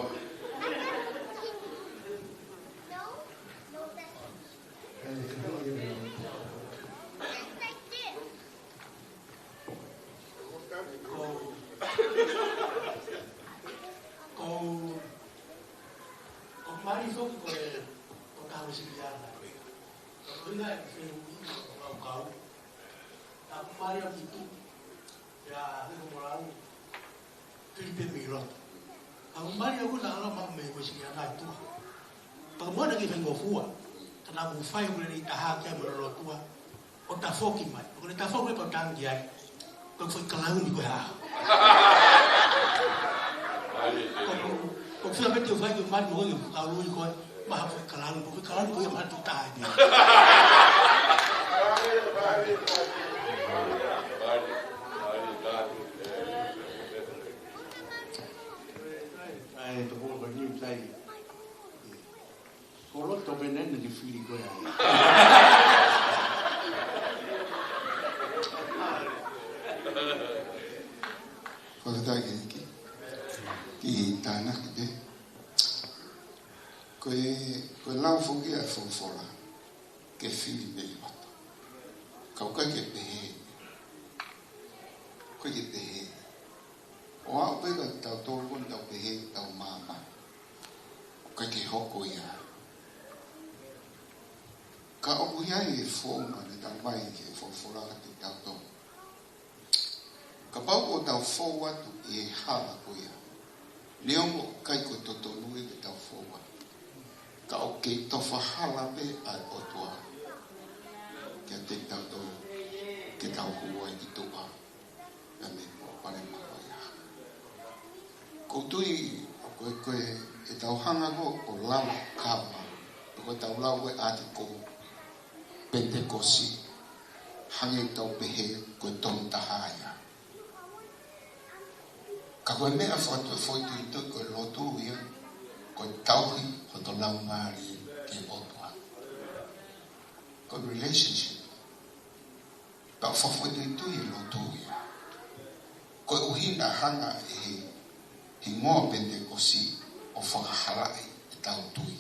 Ko, ko, ko mali foki ko e, ko tau siki ana. Ko ina e feu i ko kau kau. Ka ko mali a kitu. Ia, ni ko molau. Fili pē mei loto. Ka ko mali a kuna ala ma me ko siki ana tu. Paka mona ki fengofua. Ka na ku fai ko le taha ke mo lotua. ʻO tafoki mai. ʻO ko le tafoki mai pau tangi ai. Ko fai kalauni ko e hā. Ko, ko, ko fai pē te fai ko mali mo ko kalauni ko e. Maha fai kalauni, ko fai kalauni ko e maha tu tai pē. Ai, to ko ko ni, Ko ia. Fakataki ki, ki tānaki pē. Ko e, ko e lau foki ʻa e folofola ke fili mei loto. Ka ʻoku ʻikai ke pehē. ʻOku ʻikai ke pehē. ʻO aʻu pē ka tau tō ko ʻetau pehē, tau māmā. ʻOku ʻikai ke hoko ia. Ka ʻoku ʻi ai e founga naʻe talamai ʻe he folofola kiate kitautolu. Kapau ʻoku tau fou atu ʻi he hala ko ia, neongo ʻoku ʻikai ko e totonu ia ke tau fou atu, ka ʻoku kei tofa hala pē ʻa e ʻOtua kiate kitautolu ke tau hū ai ki tuʻa. Ia me ko pale mako ia. Ko e tui, ko e, ko e, ʻetau hanga ko ē ʻo lau kava, ko ʻetau lau ko ē ʻa e ʻātikolo Penitekosi, hangē ʻoku tau pehē ko e tonu taha ia. Ka ko e meʻa fakatu-, foʻi tuitui ko e lotu ia, ko e tauhi hoto laumālie ki he ʻOtua. Ko e relationship. Ka fakafoʻituitui e lotu ia. Koeʻuhi naʻe hanga ʻe he hingoa Penitekosi ʻo fakahalaʻi ʻetau tui.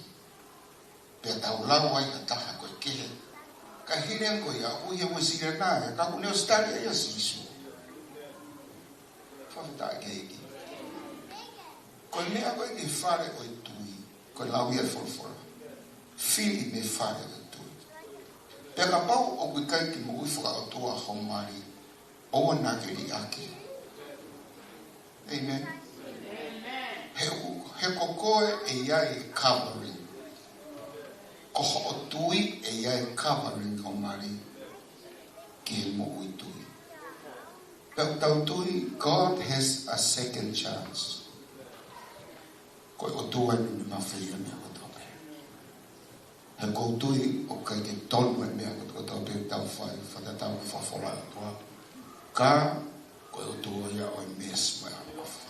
Pea tau lau ai ha taha ko e kehe. Ka hili ange ko ia, ʻoku ʻi he Uēsiliana ia, ka ʻoku ne ʻosi tali ʻe ia ʻa Sīsū. Fakafetaʻi ki he ʻEiki. Ko e meʻa ko ē ki he fale ʻo e tui, ko e lau ia e folofola. Fili mei he fale ʻo e tui. Pea kapau ʻoku ʻikai ke moʻui fakaʻotua ho mali, ʻoua naʻa ke liʻaki. Amen. He ʻoku, he ko koe ʻe ʻi ai e covering. Ko hoʻo tui ʻe ʻi ai e covering ho mali ki he moʻui tui. Pea ʻoku tau tui, God has a second chance. Ko e ʻOtua ʻoku ne mafai ʻi he meʻa kotoa pē. He ʻoku ou tui ʻoku ʻikai ke tonu e meʻa kotoa pē ʻoku tau fai, fakatatau ki he folofola ʻa e ʻOtua. Ka, ko e ʻOtua ia ʻoku mess mai ʻa e ʻofa.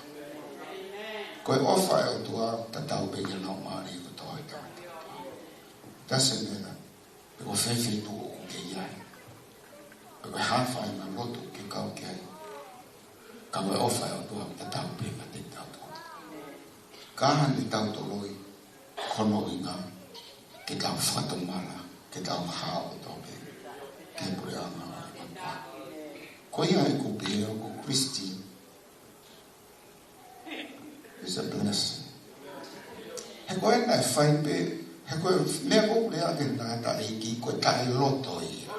Ko e ʻofa ʻa e ʻOtua, tatau pē ki he laumālie kotoa ʻo e tangata. Doesn't matter pe ko e fē feituʻu ʻoku ke ʻi ai, pe ko e hā e faʻahinga lotu ʻoku ke kau ki ai. Ka ko e ʻofa ʻa e ʻOtua ʻoku tatau pē kiate kitautolu. Ka ʻi heʻetau toloi, ko hono ʻuhinga ke tau fakatomala, ke tau hao kotoa pē ki he puleʻanga ʻo e ʻOtua. Ko ia ʻoku pehē ʻoku Christian is a blessing. He ko e naʻe fai pē, he ko e meʻa ko ē ʻoku lea ki ai e tangataʻeiki ko e taʻeloto ia.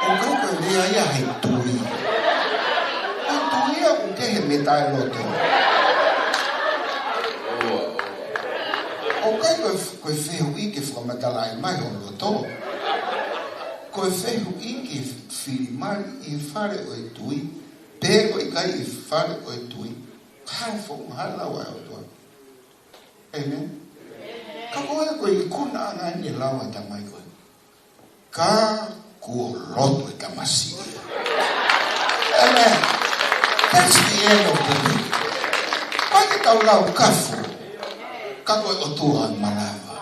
ʻOku ʻikai ko e lea ia he tui. Ko e tui ia ʻoku kehe mei he taʻeloto. ʻOku ʻikai ko e, ko e fehuʻi ke fakamatalaʻi mai ho loto. Ko e fehuʻi ke fili mali ʻi he fale ʻo e tui, pe ko e ʻikai ʻi he fale ʻo e tui, ka ʻi he founga ʻa e lau ʻa e ʻOtua. Amen. Ka ko e, ko e ikunaʻanga ʻeni e lau ʻa e tamai ko ē. Ka kuo lotu e tamasiʻi. Amen. That's the end of the day. ʻIkai ke tau lau kafo, ka ko e ʻOtua ʻoku malava.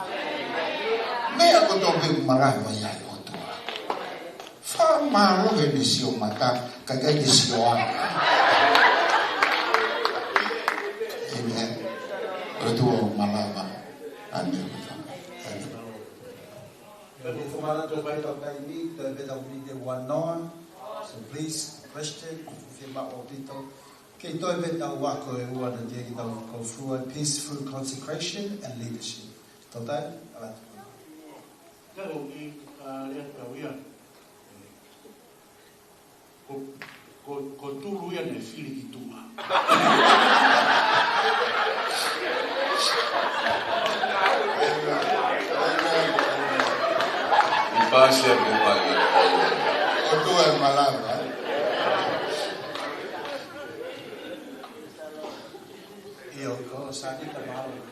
Meʻa kotoa pē ʻoku malava ia ʻa e ʻOtua. Fakamālō he ne sio mata, ka ʻikai ke sio anga. Amen. ʻOtua ʻoku malava. Amen. Amen. Pea ko e fakamanatu ʻoku ʻi ai ʻetau taimi, toe pē ʻetau miniti ʻe ua noa. So please, question, fiemaʻu ʻaupito. Kei toe pē ʻetau ako ʻe ua naʻe teʻeki ke tau go through, peaceful consecration and leadership. Tau tai, ala tu. Tau i, a, lea tau ia. Ko, ko, ko Tulu ia naʻe fili ki tuʻa. Amen. Amen. Amen. I pasi a ko pai. ʻOtua ʻoku malava. ʻIo, ko Sanita Malu.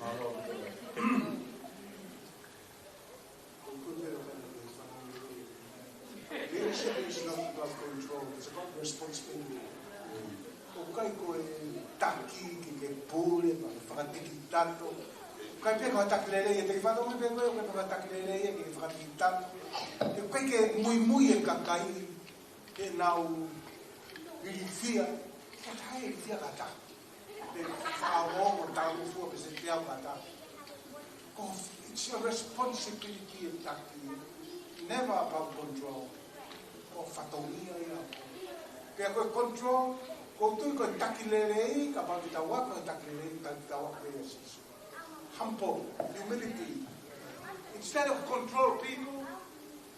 Mālō. Leadership is not about control, it's about responsibility. ʻOku ʻikai ko e taki ke ke pule, mo ke fakatikitato. ʻOku ʻikai pē ko e taki lelei, ʻe te ke fatongia pē ko e, ʻoku ʻikai ko e taki lelei ke ke fakatikitato. ʻOku ʻikai ke muimui e kakai ke nau ilifia, ka taʻe ilifia ka taki. Pe fakaongo, talangofua, pe se teau ka taki. Ko, it's your responsibility e taki. Never about control. Ko e fatongia ia. Pea ko e control, ʻoku ou tui ko e taki lelei, kapau te tau ako e taki lelei, tau, tau ako ia ʻia Sīsū. Humble, humility. Instead of control people,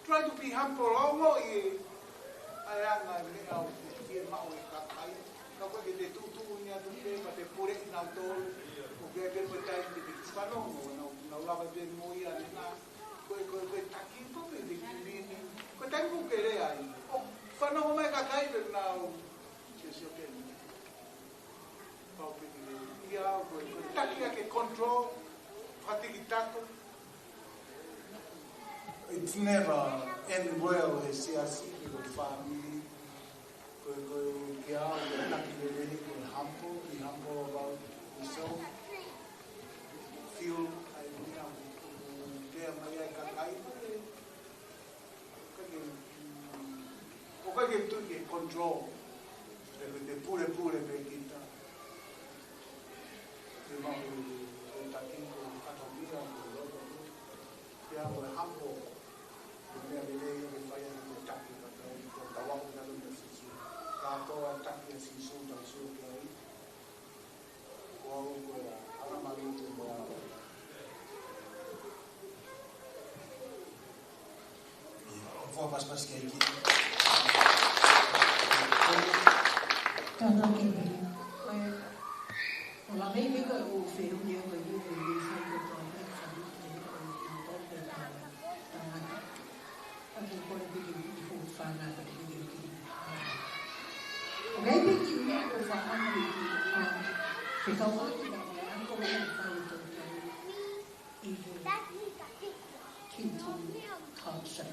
try to be humble. Ongoʻi e anga e meʻa ʻoku fiemaʻu ʻe he kakai. Ka ʻoku ʻikai ke te tuʻutuʻuni atu pē, pea te puleʻi kinautolu. ʻOku ʻi ai pē mo e taimi te te fanongo, nau, nau lava pē mo ia ʻanenai. Ko e, ko e, ko e taki pē te ke mini. Ko e taimi ʻoku ke lea ai, ʻoku fanongo mai e kakai pē nau. Sio, sio pē ni. Pau pē ki he, ia, ko e, ko e taki ia ke control, fakatikitato. It's never end well he siasi pe ko e fāmili. Ko e, ko e, ke ʻai, ko e taki lelei, ko e humble, be humble about yourself. Feel, ʻai, meʻa, ʻoku lea mai ai e kakai, ko e, ʻoku ʻikai ke, mm, ʻoku ʻikai ke tui ke control. Pe ko e te pulepule pē kita. Ke maʻu e taki ko e fatongia, ko e loto. Pea ko e humble. Ko e meʻa lelei ke fai ai ko e taki, ka tau, ko e tau ako ʻi he ʻEiki ko Sīsū. Kātoa e taki ʻa Sīsū, tau sio ki ai. Ko au ko e ala mali te mo au. ʻIo, ʻoku ou pasipasi ki ai ki. Tana ki ai. Ko e, ʻo la mei mei ko e ʻo feu ni ko e ʻo feu ni fai ko e tau mei fai ni ko e tau mei tau mei tau mei. ʻA ke kole piki piki fo fana ka te piki piki. ʻOku ʻi ai pē kiʻi meʻa ʻoku ou fakaʻamu piki, ʻa, ke kau atu ka ko e ako ʻoku fai ʻe he tau tau ʻi he Kitu Culture.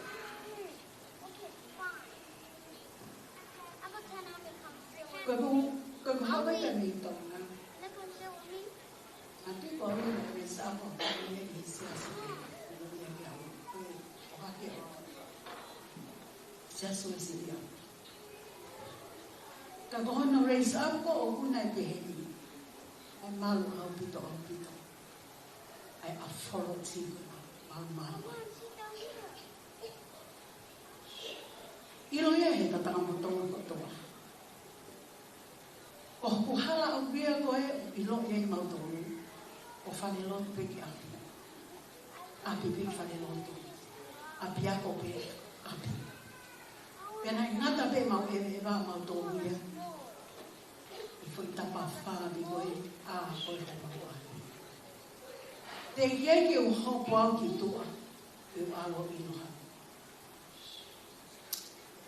Ko e mo, ko e mo hawa ia mei Tonga. ʻA e piko ʻoku ne sa ko ʻi he siasi, ʻoku ne ke au, ko e ʻohake ʻo siasi Uēsiliana. Ka ko hono raise up ko ʻoku ne pehē ni. ʻA e malu ʻaupito, ʻaupito. ʻA e ʻafolotiku na, malu, malu. ʻIlo ia he tatanga mo Tonga kotoa. ʻOku hala ʻaupito ko ē, ʻilo ia ʻe mautolu. ʻO falelotu pē ki ʻapi. ʻApi pē ki falelotu. ʻApiako pē, ʻapi. Pea naʻe ngata pē mau ʻeveʻeva mautolu ia. ʻI he foʻi tapafā pē ko ē, ʻa ko ē ko mau ʻapi. Teʻeki ai ke u hopo au ki tuʻa, ʻe u ʻalu ʻo ʻilo hake.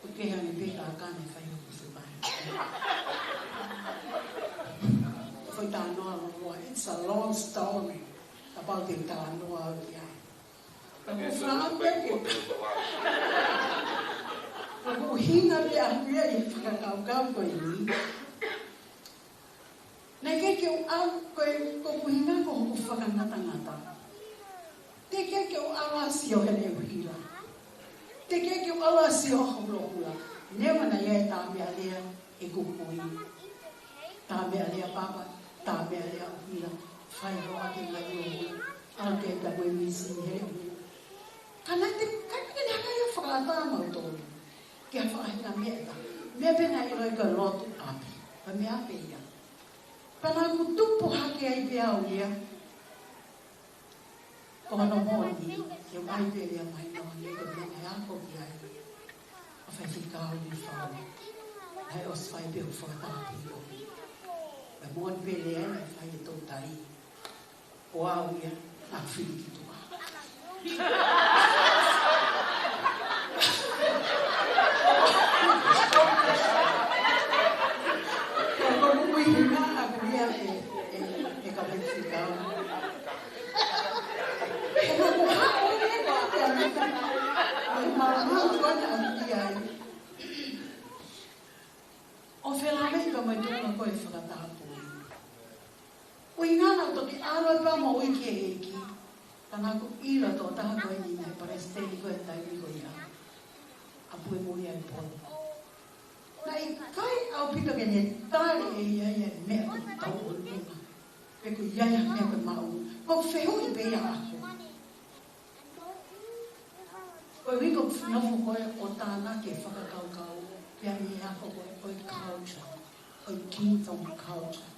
ʻOku hangē pē ka kane fai hoku sukai. Foʻi talanoa loloa, it's a long story. Kapau te u talanoa au ki ai. Ka ko e fakaʻamu pē ke, ka ko e ʻuhinga pē ʻaku ia ʻi he fakakaukau ko eni. Naʻe ʻikai ke u ʻalu, ko e, ko hoku ʻuhinga ko hoku fakangatangata. Teʻeki ai ke u ʻalu ʻo sio heʻene ʻuhila. Teʻeki ai ke u ʻalu ʻo sio hoku ʻuhila. Neongo naʻe ʻi ai e tā meʻa lea ʻeku kui. Tā meʻa lea papa, tā meʻa lea ʻuhila. Fai hoʻo ake ngai ʻuhila. ʻAlu ke ta ko e misi he ʻuhila. Ka naʻe te, ka naʻe te hanga ia ʻo fakaʻatā mautolu ki ha faʻahinga meʻa. Meʻa pē naʻe ʻiloʻi ko e lotu ʻapi. Ko e meʻa pē ia. Pea naʻa ku tupu hake ai pē au ia. Ko hono moʻoni, ke u ʻai pē lea mai noa ni, ko e meʻa naʻe ako ki ai ʻa Faifekau Niufaua. Naʻe ʻosi fai pē hoku fakatapu ʻi ʻomi. Pea moʻoni pē lea naʻe fai ʻe Toutai. Ko au ia, naʻa ku fili ki tuʻa. Ko hoku ʻuhinga ʻaku ia ʻe, ʻe, ʻe kau Faifekau. He naʻa ku haʻu ia ko ʻaku ia mita. Ko e maumau ko ena ʻaku ia ai. ʻO felāveʻi pea mo e tuʻunga ko e fakatapu. ʻUhinga naʻa ku toki ʻalu ai pea mo ʻEiki ʻEiki. Ka naʻa ku ʻilo tokotaha ko eni naʻe palesiteni ko e taimi ko ia. ʻApui mo ia e polo. Naʻe ʻikai ʻaupito ke ne tali ʻe ia ia e meʻa ko e tau ʻolunga. Pe ko ia ia meʻa ko e maʻu. Ko e fehuʻi pē ia ʻaku. Ko e wiko nofo ko ē ʻo tānaki e fakakaukau, pea mei he ako ko ē, ko e culture, ko e kingdom culture.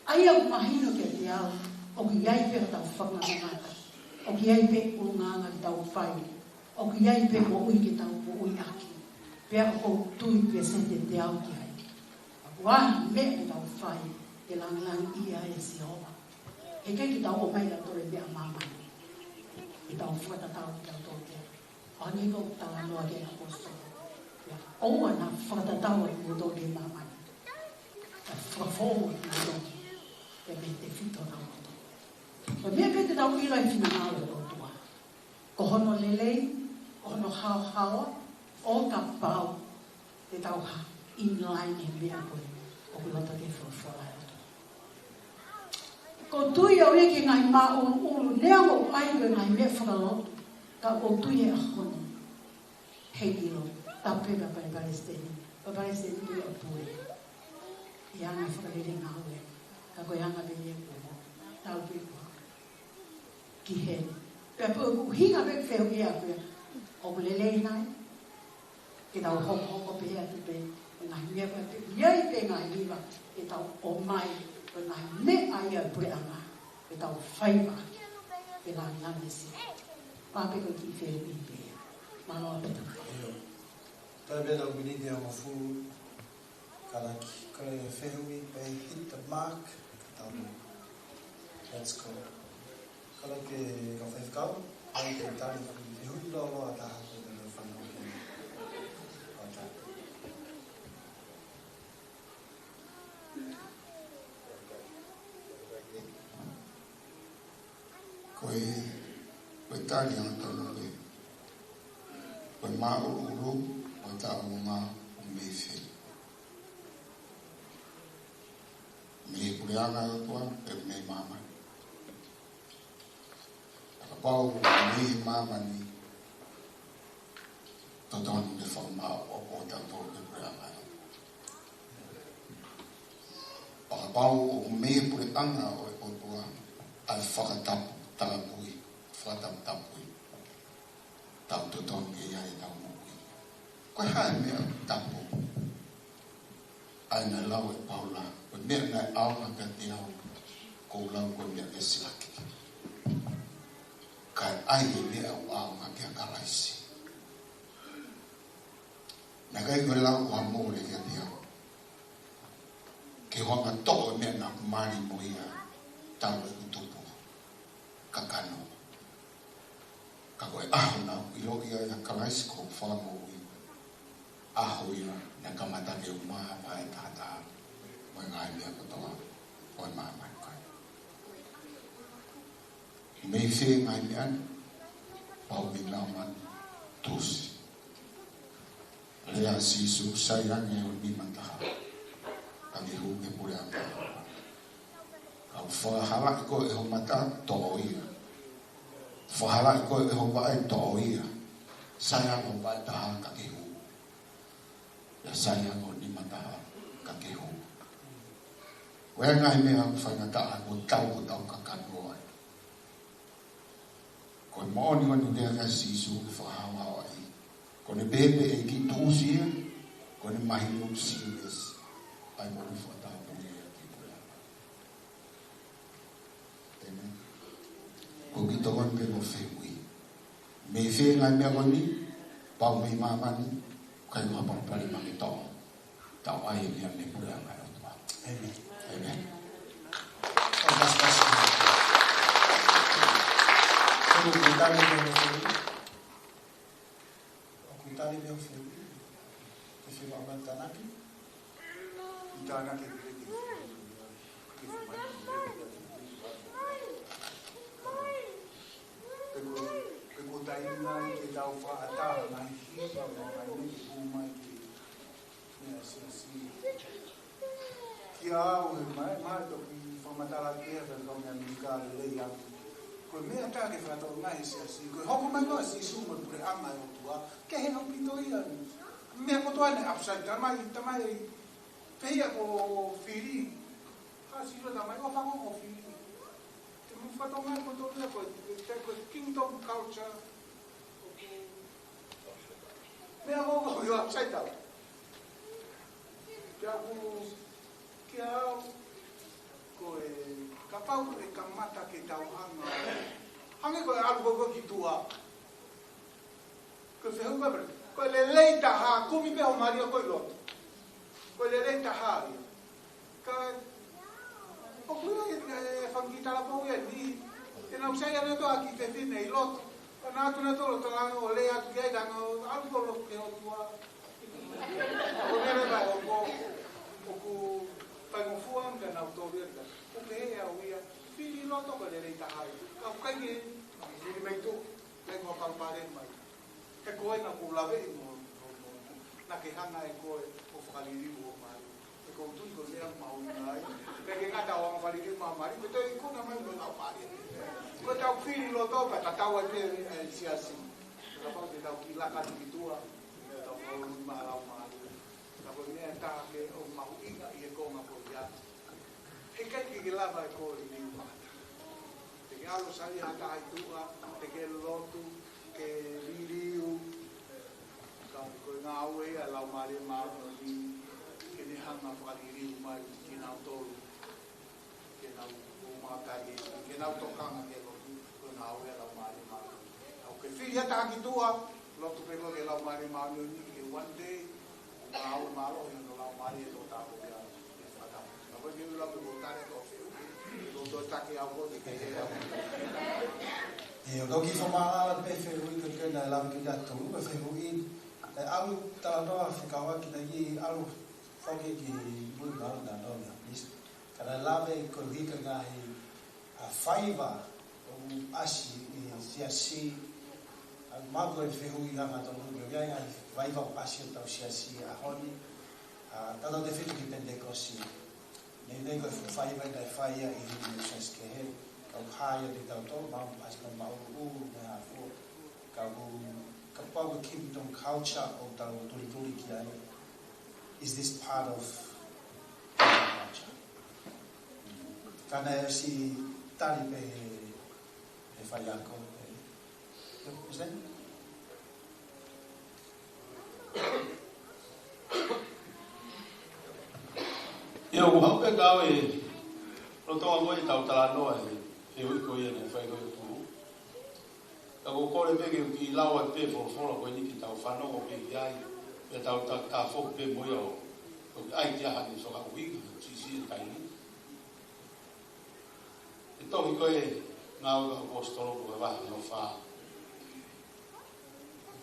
ʻA ia ʻoku mahino kiate au, ʻoku ʻi ai pē hotau fakangatangata, ʻoku ʻi ai pē ʻulungaanga ke tau fai, ʻoku ʻi ai pē moʻui ke tau moʻui ʻaki. Pea ʻoku ou tui pē sete te au ki ai. ʻOku ʻi ai meʻa ke tau fai, ke langilangiʻia ai ʻa Sihova. He ʻikai ke tau ʻomai ʻe tautolu e meʻa ʻa māmani. Ke tau fakatatau ki tautolu ki ai. ʻO hangē ko e talanoa ki he ʻapositolo. ʻIo, ʻoua naʻa fakatatau ʻa kimoutolu ki māmani. Ka fakafoʻou ʻa kimoutolu. Ke mei tefito ʻa kimoutolu. Ko e meʻa pē te tau ʻilo ʻi he finangalo ʻo e ʻOtua. Ko hono lelei, ko hono haohaoa, ʻo kapau te tau hā in line he meʻa ko ē ʻoku loto ke folofola ʻa e ʻOtua. ʻOku ou tui au ia ki he ngaahi māʻuluʻulu, neongo ʻoku ʻi ai ko e ngaahi meʻa fakalotu, ka ʻoku ou tui he ʻaho ni, heiʻilo, tapu pē pea palesiteni, pea palesiteni pē ʻo pule. ʻI he anga fakalelei ngāue, ka ko e anga lelei kuo mo, tau pē kuo ki heni. Pea ko e ʻuhinga pē fehuʻi ʻaku ia. ʻOku lelei nai ke tau hokohoko pē atu pē, ngaahi meʻa pē, ʻi ai pē ngaahi hiva ke tau ʻomai, ko e ngaahi meʻa ia ʻa e puleʻanga, ke tau fai ʻaki, ke langilangiʻia ʻa Sihova. Pea pē ko e kiʻi fehuʻi pē ia. Mālō ʻaupito. ʻIo. Taimi pē ʻetau miniti ʻe hongofulu. Kalaki, ko e fehuʻi pē, hit the mark, ka tau mo. Let's go. Kalaki, kau faifekau, ʻai ke tali, fehuʻi lōloa ʻe taha ko e tau fanongo ki ai. ʻOku tau. Ko e, ko e tali angatonu ko e, ko e māʻuluʻulu ʻo e taʻu ʻe ua ʻoku mei fē? Mei he puleʻanga ʻo e ʻOtua, pe mei māmani? Kapau mei māmani, totonu ke fakamaʻopoʻopo tautolu ki he puleʻanga ʻo e ʻOtua. Pau ʻoku mei he puleʻanga ʻo e ʻOtua ʻa e fakatapu, tapui, fakataputapui. Tau totonu ke ʻi ai ʻetau moʻui. Ko e hā e meʻa tapu? ʻA ia naʻe lau ʻe Paula, ko e meʻa naʻe ʻaonga kiate au, ʻoku ou lau ko e meʻa ke siʻaki. Kae ʻai e meʻa ʻoku ʻaonga kia Kalaisi. Naʻe ʻikai ko e lau ko ha mole kiate au. Ke u hanga ʻo toʻo e meʻa naʻa ku mali mo ia talu ʻeku tupu kakano. Ka ko e ʻaho naʻa ku ʻiloʻi ai ʻa Kalaisi ko hoku Fakamoʻui, ʻaho ia naʻe kamata ke u maʻu ʻa e taʻataʻa mo e ngaahi meʻa kotoa ʻo e māmani ko eni. Mei fē ngaahi meʻa ni? Pau mei māmani, tuʻusi. Lea ʻa Sīsū, sai ange ho nima taha ka ke hū ki he puleʻanga. Ka ʻoku fakahalaʻi koe ʻe ho mata, toʻo ia. Fakahalaʻi koe ʻe ho vaʻe, toʻo ia. Sai ange ho vaʻe taha ka ke hū. Pea sai ange ho nima taha ka ke hū. Ko e ngaahi meʻa ʻoku faingataʻa ʻoku tau, ʻoku tau kakano ai. Ko e moʻoni ʻoku ne lea ʻa Sīsū ke fakahaohaoaʻi. Ko ʻene pehē pē ʻe ʻEiki tuʻusi ia, ko ʻene mahino serious ʻa e moʻui fakatapu ia ki he puleʻanga. Amen. Ko e kiʻi tokoni pē mo e fehuʻi. Mei fē ngaahi meʻa ko eni? Pau mei māmani, ʻikai ko ha palopalema ke toʻo. Tau ʻai ia mei he puleʻanga ʻo e ʻOtua. Amen. Amen. Oh, that's, that's good. ʻOku tali pē mo e fehuʻi? ʻOku tali pē mo e fehuʻi? Ke fie maʻu mai e tānaki? Tānaki pē ke fie maʻu mai. Pe ko, pe ko e taimi nai ke tau fakaʻatā ngaahi hiva mo e ngaahi meʻa ke hū mai ki he meʻa siasi. Kiate au he mai, mai toki fakamatala ki he fai kau meʻa mika lelei au. Ko e meʻa tā ke fakatokangaʻi he siasi, ko e hoko mai ko ē ʻa Sīsū mo e puleʻanga ʻo e ʻOtua, kehe ʻaupito ia. Meʻa kotoa ʻene upside, tamai, tamai, pehē ko fili. Ka Sīsū tamai, ʻo fako ko fili. Te mu fatonga ko tolu ko, ko, ko kingdom culture. Meʻa ko ko ʻi upside down. Kiate au, kiate au, ko e kapau ʻe kamata ke tau hanga. Hangē ko e ʻalu ko ē ki tuʻa. Ko e fehuʻi ko ē, ko e lelei taha, kumi pē ho mali ʻo ko ē ʻi loto. Ko e lelei taha ia. Ka, ʻoku ʻi ai e, e fanga kiʻi talapou ia ni, te nau sai ʻanautolu ʻa e kiʻi fefine ʻi loto. Ka nau ʻatu ʻanautolu ʻo tala ʻo lea atu ki ai, ka nau ʻalu ko ē ʻo lotu ki he ʻOtua. Ko e meʻa leva ʻoku, ʻoku faingofua ange kinautolu ia ka. ʻOku pehē ʻe au ia, fili ʻi loto ko e lelei taha ia. Ka ʻoku ʻikai ke, fili mei tuʻa, ʻikai ko ha palopalema ia. He ko e meʻa ʻoku ou laveʻi mo, mo, mo, naʻa ke hanga ʻe koe ʻo fakaliliu ho mali. He ʻoku ou tui ko e meʻa mahuʻinga ia. Pea ʻikai ngata ʻi hoʻo fakaliliu ho mali, ko e toe ikuna mai mo e laumālie. Ko ʻetau fili ʻi loto pea tatau ai pē ʻa e siasi. Kapau te tau kiʻi laka atu ki tuʻa, tau fakaliliu mo e laumālie. Ka ko e meʻa ʻe taha pē ʻoku mahuʻinga ʻi he konga ko ia. He ʻikai ke ke lava ʻe koe ʻo liliu fakataha. Te ke ʻalu ʻo saiʻia ha taha ʻi tuʻa, te ke lotu, ke liliu. Ka ko e ngāue ia ʻa e Laumālie Māʻoniʻoni, ke ne hanga ʻo fakaliliu mai kinautolu. Ke nau ō mai ʻo tali, ke nau tokanga ke lotu, ko e ngāue ia ʻa e Laumālie Māʻoniʻoni. ʻOku ke fili ha taha ki tuʻa, lotu pē koe ki he Laumālie Māʻoniʻoni, he one day, ʻoku ngāue mālohi hono Laumālie ʻo tāpuakiʻi ai. Fakatapu. Ka ko e ke ula pē ko e tali ko e fehuʻi, ko e toe taki au ko e ke he au. ʻE, ʻoku ou kiʻi fakamaʻalaʻala pē fehuʻi ko ē naʻe lave ki ai ʻa Tolu, ko e fehuʻi, ʻe ʻalu talanoa fekauʻaki naʻe ʻalu foki ki mui mālō talanoa ia, please. Ka naʻe lave koeʻuhi ko e ngaahi, ʻa, faiva ʻoku ʻasi ʻi he siasi, ʻa, maʻu ko e fehuʻi langa tonu, ko e ngaahi faiva ʻoku ʻasi ʻi hotau siasi he ʻaho ni, ʻa, tautautefito ki he Penitekosi. Naʻe ʻi ai ko e fuʻu faiva naʻe fai ia ʻi he siasi kehe, ka ʻoku hā ia kiate kitautolu, maʻu ʻasi ko e maʻu ʻulu, mo e hā fua. Ka ʻoku, kapau ko e kingdom culture ʻoku tau tulituli ki ai. Is this part of culture? Ka naʻe ʻosi tali pē ʻe he faiako, ʻe, ʻe, ʻe, ʻIo, ʻoku ou haʻu pē kau e loto ʻa ko e tau talanoa he, he uike ko ia naʻe fai ko e tū. Ka ʻoku ou kole pē ke u kiʻi lau atu pē folofola ko eni ke tau fanongo pē ki ai, pea tau ta, tafoki pē mo ia ʻo, ʻo ʻai ke ʻi ai hano fakaʻuhinga, siʻisiʻi e taimi. ʻI he tohi ko e Ngāue ʻa e Kau ʻAposetolo ko e vahe hono fā.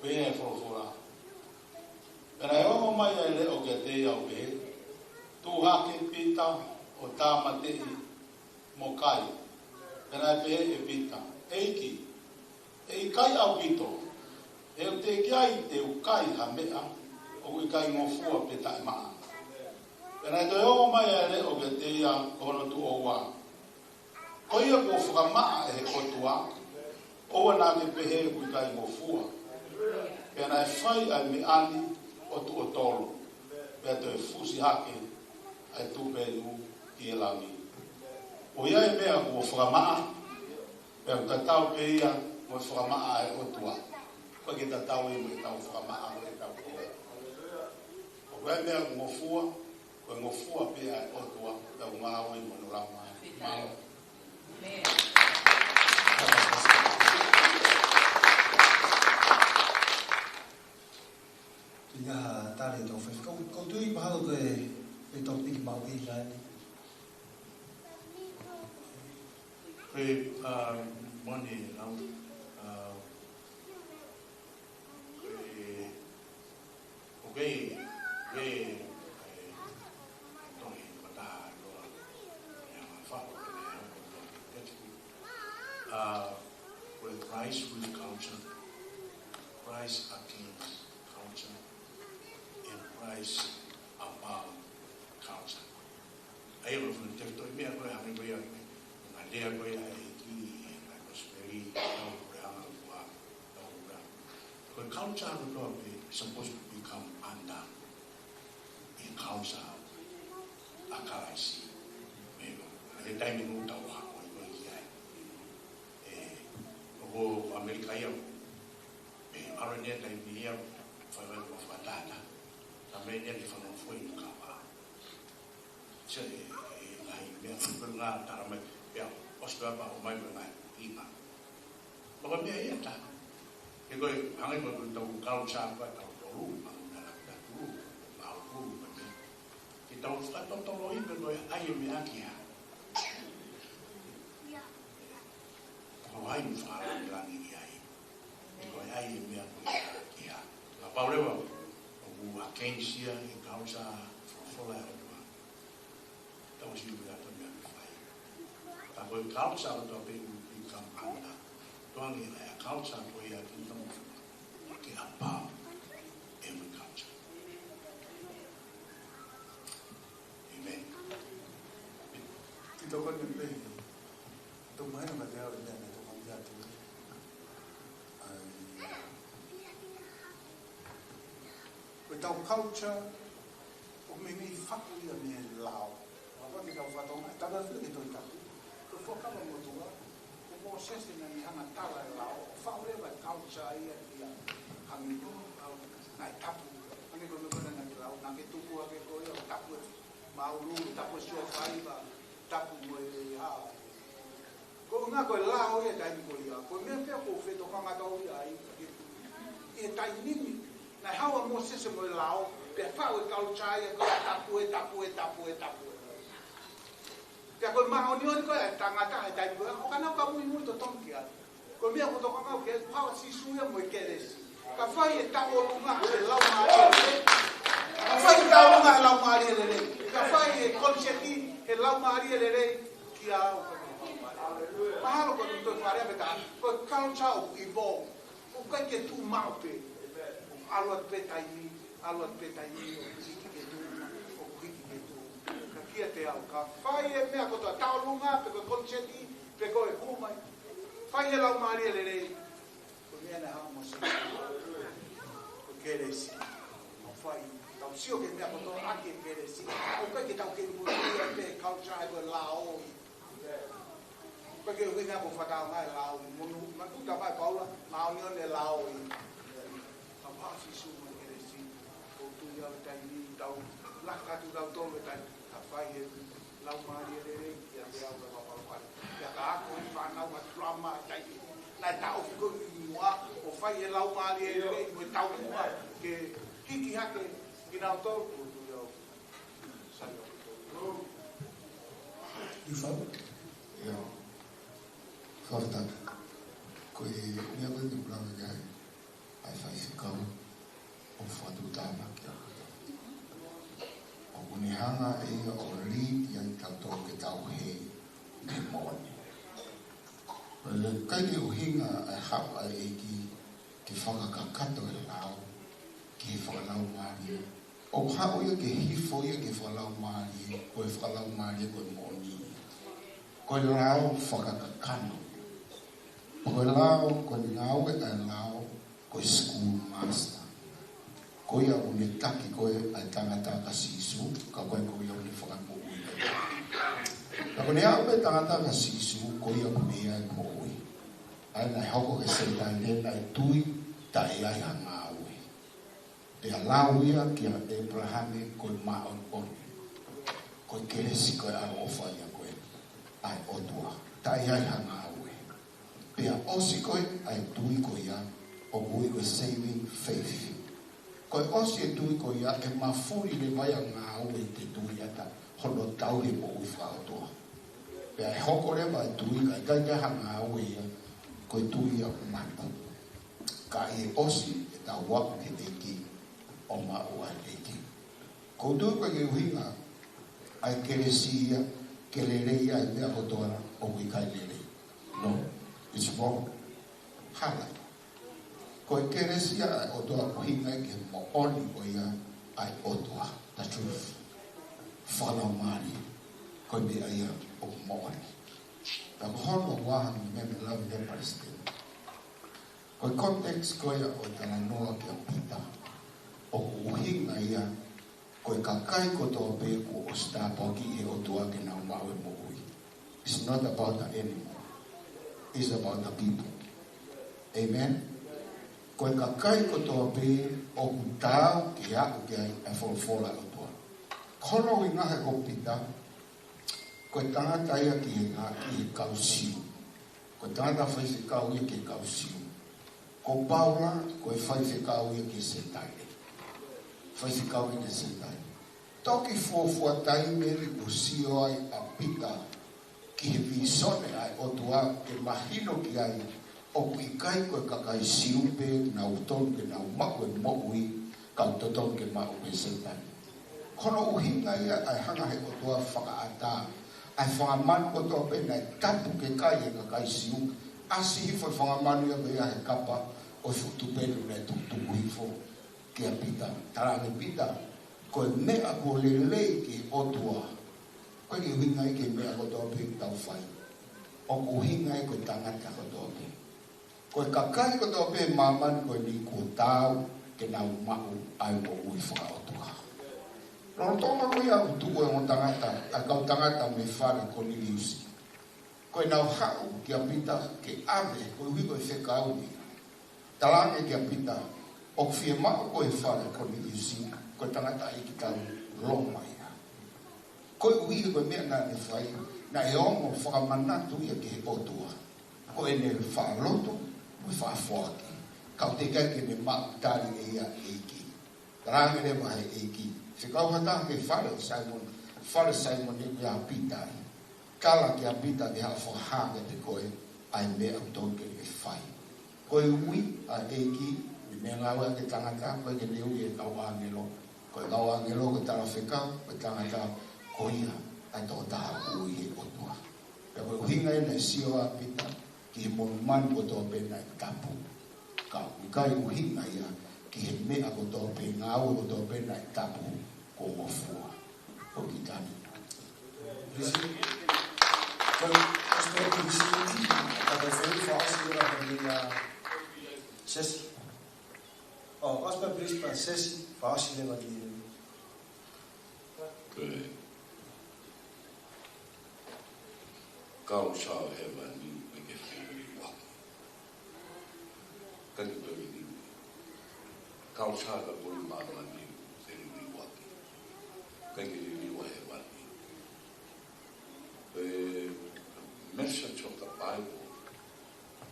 Pehē ʻe he folofola: Pea naʻe ongo mai ʻa e leʻo kiate ia ʻo pehē, Tuʻu hake Pita ʻo tāmateʻi mo kai. Pea naʻe pehē ʻe Pita, ʻEiki, ʻe ʻikai ʻaupito, he ʻoku teʻeki ai te u kai ha meʻa ʻoku ʻikai ngofua pe taʻemaʻa. Pea naʻe toe ongo mai ʻa e leʻo kiate ia ko hono tuʻo ua, Ko ia kuo fakamaʻa ʻe he ʻOtua, ʻoua naʻa ke pehē ʻoku ʻikai ngofua. Pea naʻe fai ʻa e meʻa ni ʻo tuʻo tolu, pea toe fusi hake ʻa e tupenu ʻi he langi. ʻOku ʻi ai e meʻa kuo fakamaʻa, pea ʻoku tatau pē ia mo e fakamaʻa ʻa e ʻOtua. ʻOku ʻikai ke tatau ia mo ʻetau fakamaʻa mo ʻetau koe. ʻOku ʻi ai e meʻa kuo ngofua, ko e ngofua pē ʻa e ʻOtua, pea ʻoku ngāue mo hono Laumālie. Mālō. Kiʻi ngaahi tali tau fai. Ko, ko tui mahalo ko e, ko e topiki mahuʻinga eni. Ko e, uh, moni, lau, uh, ko e, ko e, ko e, ko e tohi fakataha loa, ʻe hanga fau, ʻe hanga fau, uh, ko e Christ with culture, Christ against culture, and Christ above culture. ʻA ia ko e fuʻu tefitoʻi meʻa ko e hangē ko ia, ngaahi lea ko ia ʻa e ʻEiki, ʻa e Kosipeli, ʻa e puleʻanga ʻoku, ʻoku, ko e culture kotoa pē supposed to become under e culture ʻa Kalaisi. Meʻa ko e taimi ʻoku tau hako ai ko ē ki ai. ʻE, ʻoku ʻAmelika ia, ʻe, ʻalu ʻene taimi ia, fai mai ko e fakatata. Ka meʻa ia ke fanga fue no kava. Sai, ʻe, ʻe, ngaahi meʻa, ngaahi tala mai, pea ʻosi pē pea ʻomai mo e ngaahi ʻipa. Pea ko e meʻa ia ʻe taha. He ko e, hangē ko e tau culture ko ē ʻa tautolu, ʻa e meʻa ʻa tautolu, ʻa e ʻulu, ʻa e meʻa. Ke tau fakatotoloʻi pē ko e ʻai e meʻa ki ai. Ko hai mo fakalāngilangi ki ai. He ko e ʻai e meʻa ko ia ki ai. Kapau leva ʻoku against ia e culture, folofola ʻa e ʻOtua, tau sio ki he ʻū meʻa ʻoku fai. Ka ko e culture kotoa pē ʻoku become under, tuku ange ʻa e culture ko ia ʻa e Kingdom of God ke above every culture. ʻĒmeni. Ke tokoni pē. Tau mahino mate au e meʻa naʻe tokoni atu. ʻAi. Ko ʻetau culture, ʻoku meimei faʻu ia mei he lao. Kapau te tau fakatokangaʻi, tau ʻalu ki he Tohi Tapu. Ko e Fuakava Motuʻa, ko Mōsese naʻa ne hanga ʻo tala e lao, ʻo faʻu leva e culture ia ki ai. Hangē ko e, ʻa, naʻe tapu. Hangē ko e meʻa ko ē naʻa ke lau, naʻa ke tupu hake koe ʻo tapu e māʻulū, tapu e sioʻakai, tapu mo e hā. Ko e ʻuhinga ko e lao ia he taimi ko ia. Ko e meʻa pē ʻoku ou fetokanga atu au ia ai, ʻi he taimi ni, naʻe haʻu ʻa Mōsese mo e lao, pea faʻu e culture ia ko e tapu ē, tapu ē, tapu ē, tapu ē. Pea ko e māʻoniʻoni ko ē ʻa e tangata he taimi ko ia, ʻoka nau ka muimui totonu ki ai. Ko e meʻa ʻoku ou tokanga au ki ai, haʻu ʻa Sīsū ia mo e kelesi. Ka fai e tauʻolunga he laumālie lelei. Ka fai e tauʻolunga he laumālie lelei. Ka fai e koniseti he laumālie lelei kia au. Mahalo ko e toe fale ʻa e meʻa, ko e culture ʻoku evolve. ʻOku ʻikai ke tuʻu maʻu pē. ʻAlu atu pē taimi, ʻalu atu pē taimi, ʻoku hiki ke tuʻu, ʻoku hiki ke tuʻu. Ka kiate au, ka fai e meʻa kotoa, tauʻolunga, pe ko e koniseti, pe ko e hū mai. Fai he laumālie lelei. Ko e meʻa naʻe haʻu mo Sīsū. Ko e kelesi. ʻOku fai, tau sio ki he meʻa kotoa ʻaki e kelesi. ʻOku ʻikai ke tau kei muimui ia pē he culture, he ko e lao ia. Ko e ʻuhinga ko e fakaʻaongaʻi e lao, ʻi he monū, ma tuta mai Paula, māʻoniʻoni e lao ʻi, ʻa Sīsū mo e kelesi, ʻoku tui au ʻi he taimi ni tau laka atu tautolu ʻi he taimi, ka fai e laumālie lelei, ʻi he meʻa ʻoku mau palopalema. ʻIo ka ako e fānau ma tulama ʻi he taimi ni, naʻe taʻofi ko ē ʻi muʻa, ʻo fai e laumālie lelei, mo e taumuʻa, ke hiki hake kinautolu, ʻoku tui au. Sai ʻaupito. ʻIo. Fakafetaʻi. Ko e meʻa ko ē te u lave ki ai, ʻa e faifekau ʻoku fakatuʻutāmaki ʻa koe. ʻOku ne hanga ʻe ia ʻo lead ai kitautolu ke tau hē ki he moʻoni. Ko e ʻikai ke ʻuhinga ʻa e haʻu ʻa e ʻEiki ke fakakakato e lao ki he fakalaumālie. ʻOku haʻu ia ke hifo ia ki he fakalaumālie, ko e fakalaumālie ko e moʻoni. Ko e lao fakakakano. Ko e lao, ko e ngāue ʻa e lao, ko e school master. Ko ia ʻoku ne taki ko ē ʻa e tangata kia Sīsū, ka ko e ko ia ʻoku ne fakamoʻui. Ka ko ʻene aʻu pē tangata kia Sīsū, ko ia ʻoku ne ʻi ai e moʻui. ʻA ia naʻe hoko ki he Sētane naʻe tui taʻe ʻi ai ha ngāue. Pea lau ia kia ʻĒpalahame ko e māʻoniʻoni. Ko e kelesi ko e ʻaloʻofa ia ko ē ʻa e ʻOtua. Taʻe ʻi ai ha ngāue. Pea ʻosi ko ē ʻa e tui ko ia ʻoku ui ko e saving faith. Ko e ʻosi e tui ko ia ʻe mafuli leva ia ʻa e ngāue te tui ʻata hono tauhi e moʻui fakaʻotua. Pea ʻe hoko leva e tui ka ʻikai ke ʻi ai ha ngāue ia ko e tui ia ʻoku mate. Ka ʻi he ʻosi ʻe tau aʻu ki he ʻEiki ʻo maʻu ʻa e ʻEiki. Ko u tui ʻoku ʻikai ke ʻuhinga ʻa e kelesi ia ke lelei ʻa e meʻa kotoa ʻoku ʻikai lelei. No, it's wrong. Hala. Ko e kelesi ia ʻa e ʻOtua ʻoku ʻuhinga ia ki he moʻoni ko ia ʻa e ʻOtua. The truth. Fakalaumālie. Ko e meʻa ia ʻoku moʻoni. Ka ko hono ʻuhinga meʻa me lava he palesiteni. Ko e context ko ia ʻo e talanoa kia Pita. ʻOku ʻuhinga ia, ko e kakai kotoa pē kuo ʻosi tāpuakiʻi ʻe he ʻOtua ke nau maʻu e moʻui. It's not about the animal. It's about the people. Amen? Ko e kakai kotoa pē ʻoku taau ke aʻu ki ai ʻa e folofola ʻa e ʻOtua. Ko hono ʻuhinga he ko Pita, ko e tangata ia ki he ngā, ki he kau Siu. Ko e tangata faifekau ia ki he kau Siu. Ko Paula, ko e faifekau ia ki he Sētane. Faifekau ia ki he Sētane. Toki fuofua taimi eni kuo sio ai ʻa Pita ki he vīsone ʻa e ʻOtua ke mahino ki ai ʻoku ʻikai ko e kakai Siu pē naʻa nau totonu ke nau maʻu e moʻui, ka ʻoku totonu ke maʻu ʻe he Sētane. Ko hono ʻuhinga ia ʻa e hanga he ʻOtua fakaʻatā ʻa e fanga manu kotoa pē naʻe tapu ke kai ʻe he kakai Siu, ʻasi hifo e fanga manu ia ko ia he kapa ʻo e fuʻu tupenu naʻe tukutuku hifo kia Pita. Talaange Pita, ko e meʻa kuo lelei ki he ʻOtua. ʻOku ʻikai ke ʻuhinga ia ki he meʻa kotoa pē ʻoku tau fai. ʻOku ʻuhinga ia ko e tangata kotoa pē. Ko e kakai kotoa pē ʻi māmani ko eni kuo taau ke nau maʻu ʻa e moʻui fakaʻotua. Lolotonga ko ia ʻoku tuʻu e ongo tangata, ʻa e kau tangata mei fale Koniliusi. Ko ʻenau haʻu kia Pita ke ʻave, koeʻuhi ko e fekau ni. Talaange kia Pita, ʻoku fiemaʻu koe ʻi fale Koniliusi, ko e tangataʻeiki tau Loma ia. Koeʻuhi ko e meʻa naʻa ne fai, naʻe ongo fakamanatu ia ki he ʻOtua. Ko ʻene faʻa lotu, mo e faʻa foaki. Ka ʻoku teʻeki ai ke ne maʻu tali ʻe ia ʻe he ʻEiki. Talaange leva ʻe he ʻEiki, fekau ha taha ki fale ʻo Saimone, fale ʻo Saimone ʻoku ʻi ai ʻa Pita ai. Tala kia Pita ke haʻu ʻo fakahā kiate koe ʻa e meʻa ʻoku totonu ke ke fai. Koeʻuhi ʻa e ʻEiki, ʻi he meʻangāue ʻaki e tangata, ʻoku ʻikai ke ne ui e kau ʻāngelo. Ko e kau ʻāngelo, ko e talafekau, ko e tangata, ko ia ʻa e tokotaha ʻoku ui ʻe he ʻOtua. Pea ko e ʻuhinga ia naʻe sio ai ʻa Pita ki he monumanu kotoa pē naʻe tapu. Ka ʻoku ʻikai ʻuhinga ia ki he meʻa kotoa pē, ngāue kotoa pē naʻe tapu kuo ngofua. Ko e kiʻi tali. Bless you. Well, let's go to the scene. Ka ko e fai fakaʻosi leva ki he, uh, sesi. Oh, ʻosi pē, please, pea sesi, fakaʻosi leva ki he. Ko e kau Sālote Hēvani ʻIkai ke toe liliu. Kau saka ko i māmani, ke liliu ake. ʻIkai ke liliu ʻa hēvani. Eh, message of the Bible,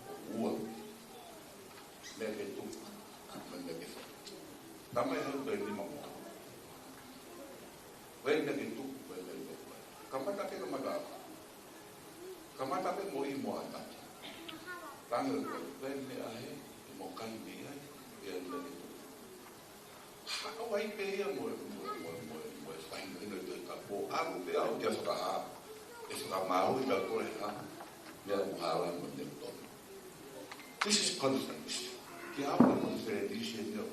ʻoku ua. Meʻa ke tuku, mo e meʻa ke fai. Tamai hau ke lima mo. Ko e meʻa ke tuku, ko e meʻa ke fai. Kamata ke kamata. Kamata pē mo i mo ata. Tangi ko e meʻa he, mo kai mei ai, ia ia e tuku. Haʻu ai pē ia mo, mo, mo, mo, mo e fai mo ino i te kapo. ʻAlu pē au kia fakahā. ʻE fakamāu i tau kore ha. Meʻa ʻoku hala mo ne tonu. This is conference. Kia au ko e conference ia.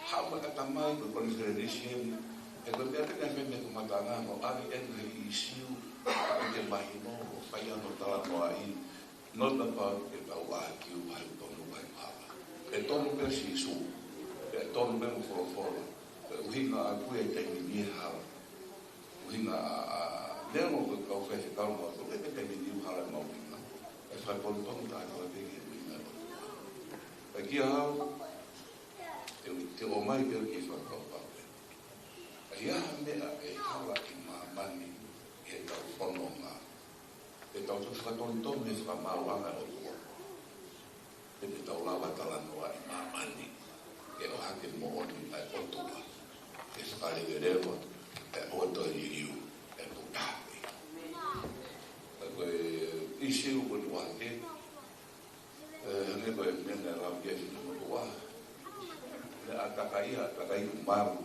Haʻu mai ka tamai ko e conference ia. He ko e meʻa pē naʻe fai mei he kamataʻanga mo ʻalu ʻeni he ʻīsiu. ʻI te mahino, ʻo fai ano talanoaʻi. Not about ke tau ʻākiu hai tonu vai hala. ʻE tonu pē Sīsū. ʻE tonu pē mo folofola. Ko e ʻuhinga ʻaku ia ʻi he taimi ni hala. ʻUhinga ʻa, ʻa, nea mo ko e kau faifekau mo tō ke te taimi ni hala mo ʻuhinga. ʻE fai tonu tonu tā tau te ke ʻuhinga. ʻE kia au, te, te ʻomai pē ki fakapapau. ʻE ʻi ai ha meʻa ʻe hala ʻi māmani ʻi heʻetau fononga. ʻE tau te fakatonutonu he fakamaauʻanga ʻo e ʻOtua. Pea te tau lava talanoa ʻi māmani. ʻE ʻohake moʻoni ʻa e ʻOtua. ʻE fakaleveleva, ʻe ʻoto e liliu, ʻe putapi. Ka ko e ʻīsiu ko eni ʻohake, ʻe, hangē ko e meʻa naʻe lau ki ai ʻa e motuʻa. Naʻe ʻatā kai, ʻatā kai ʻumalu.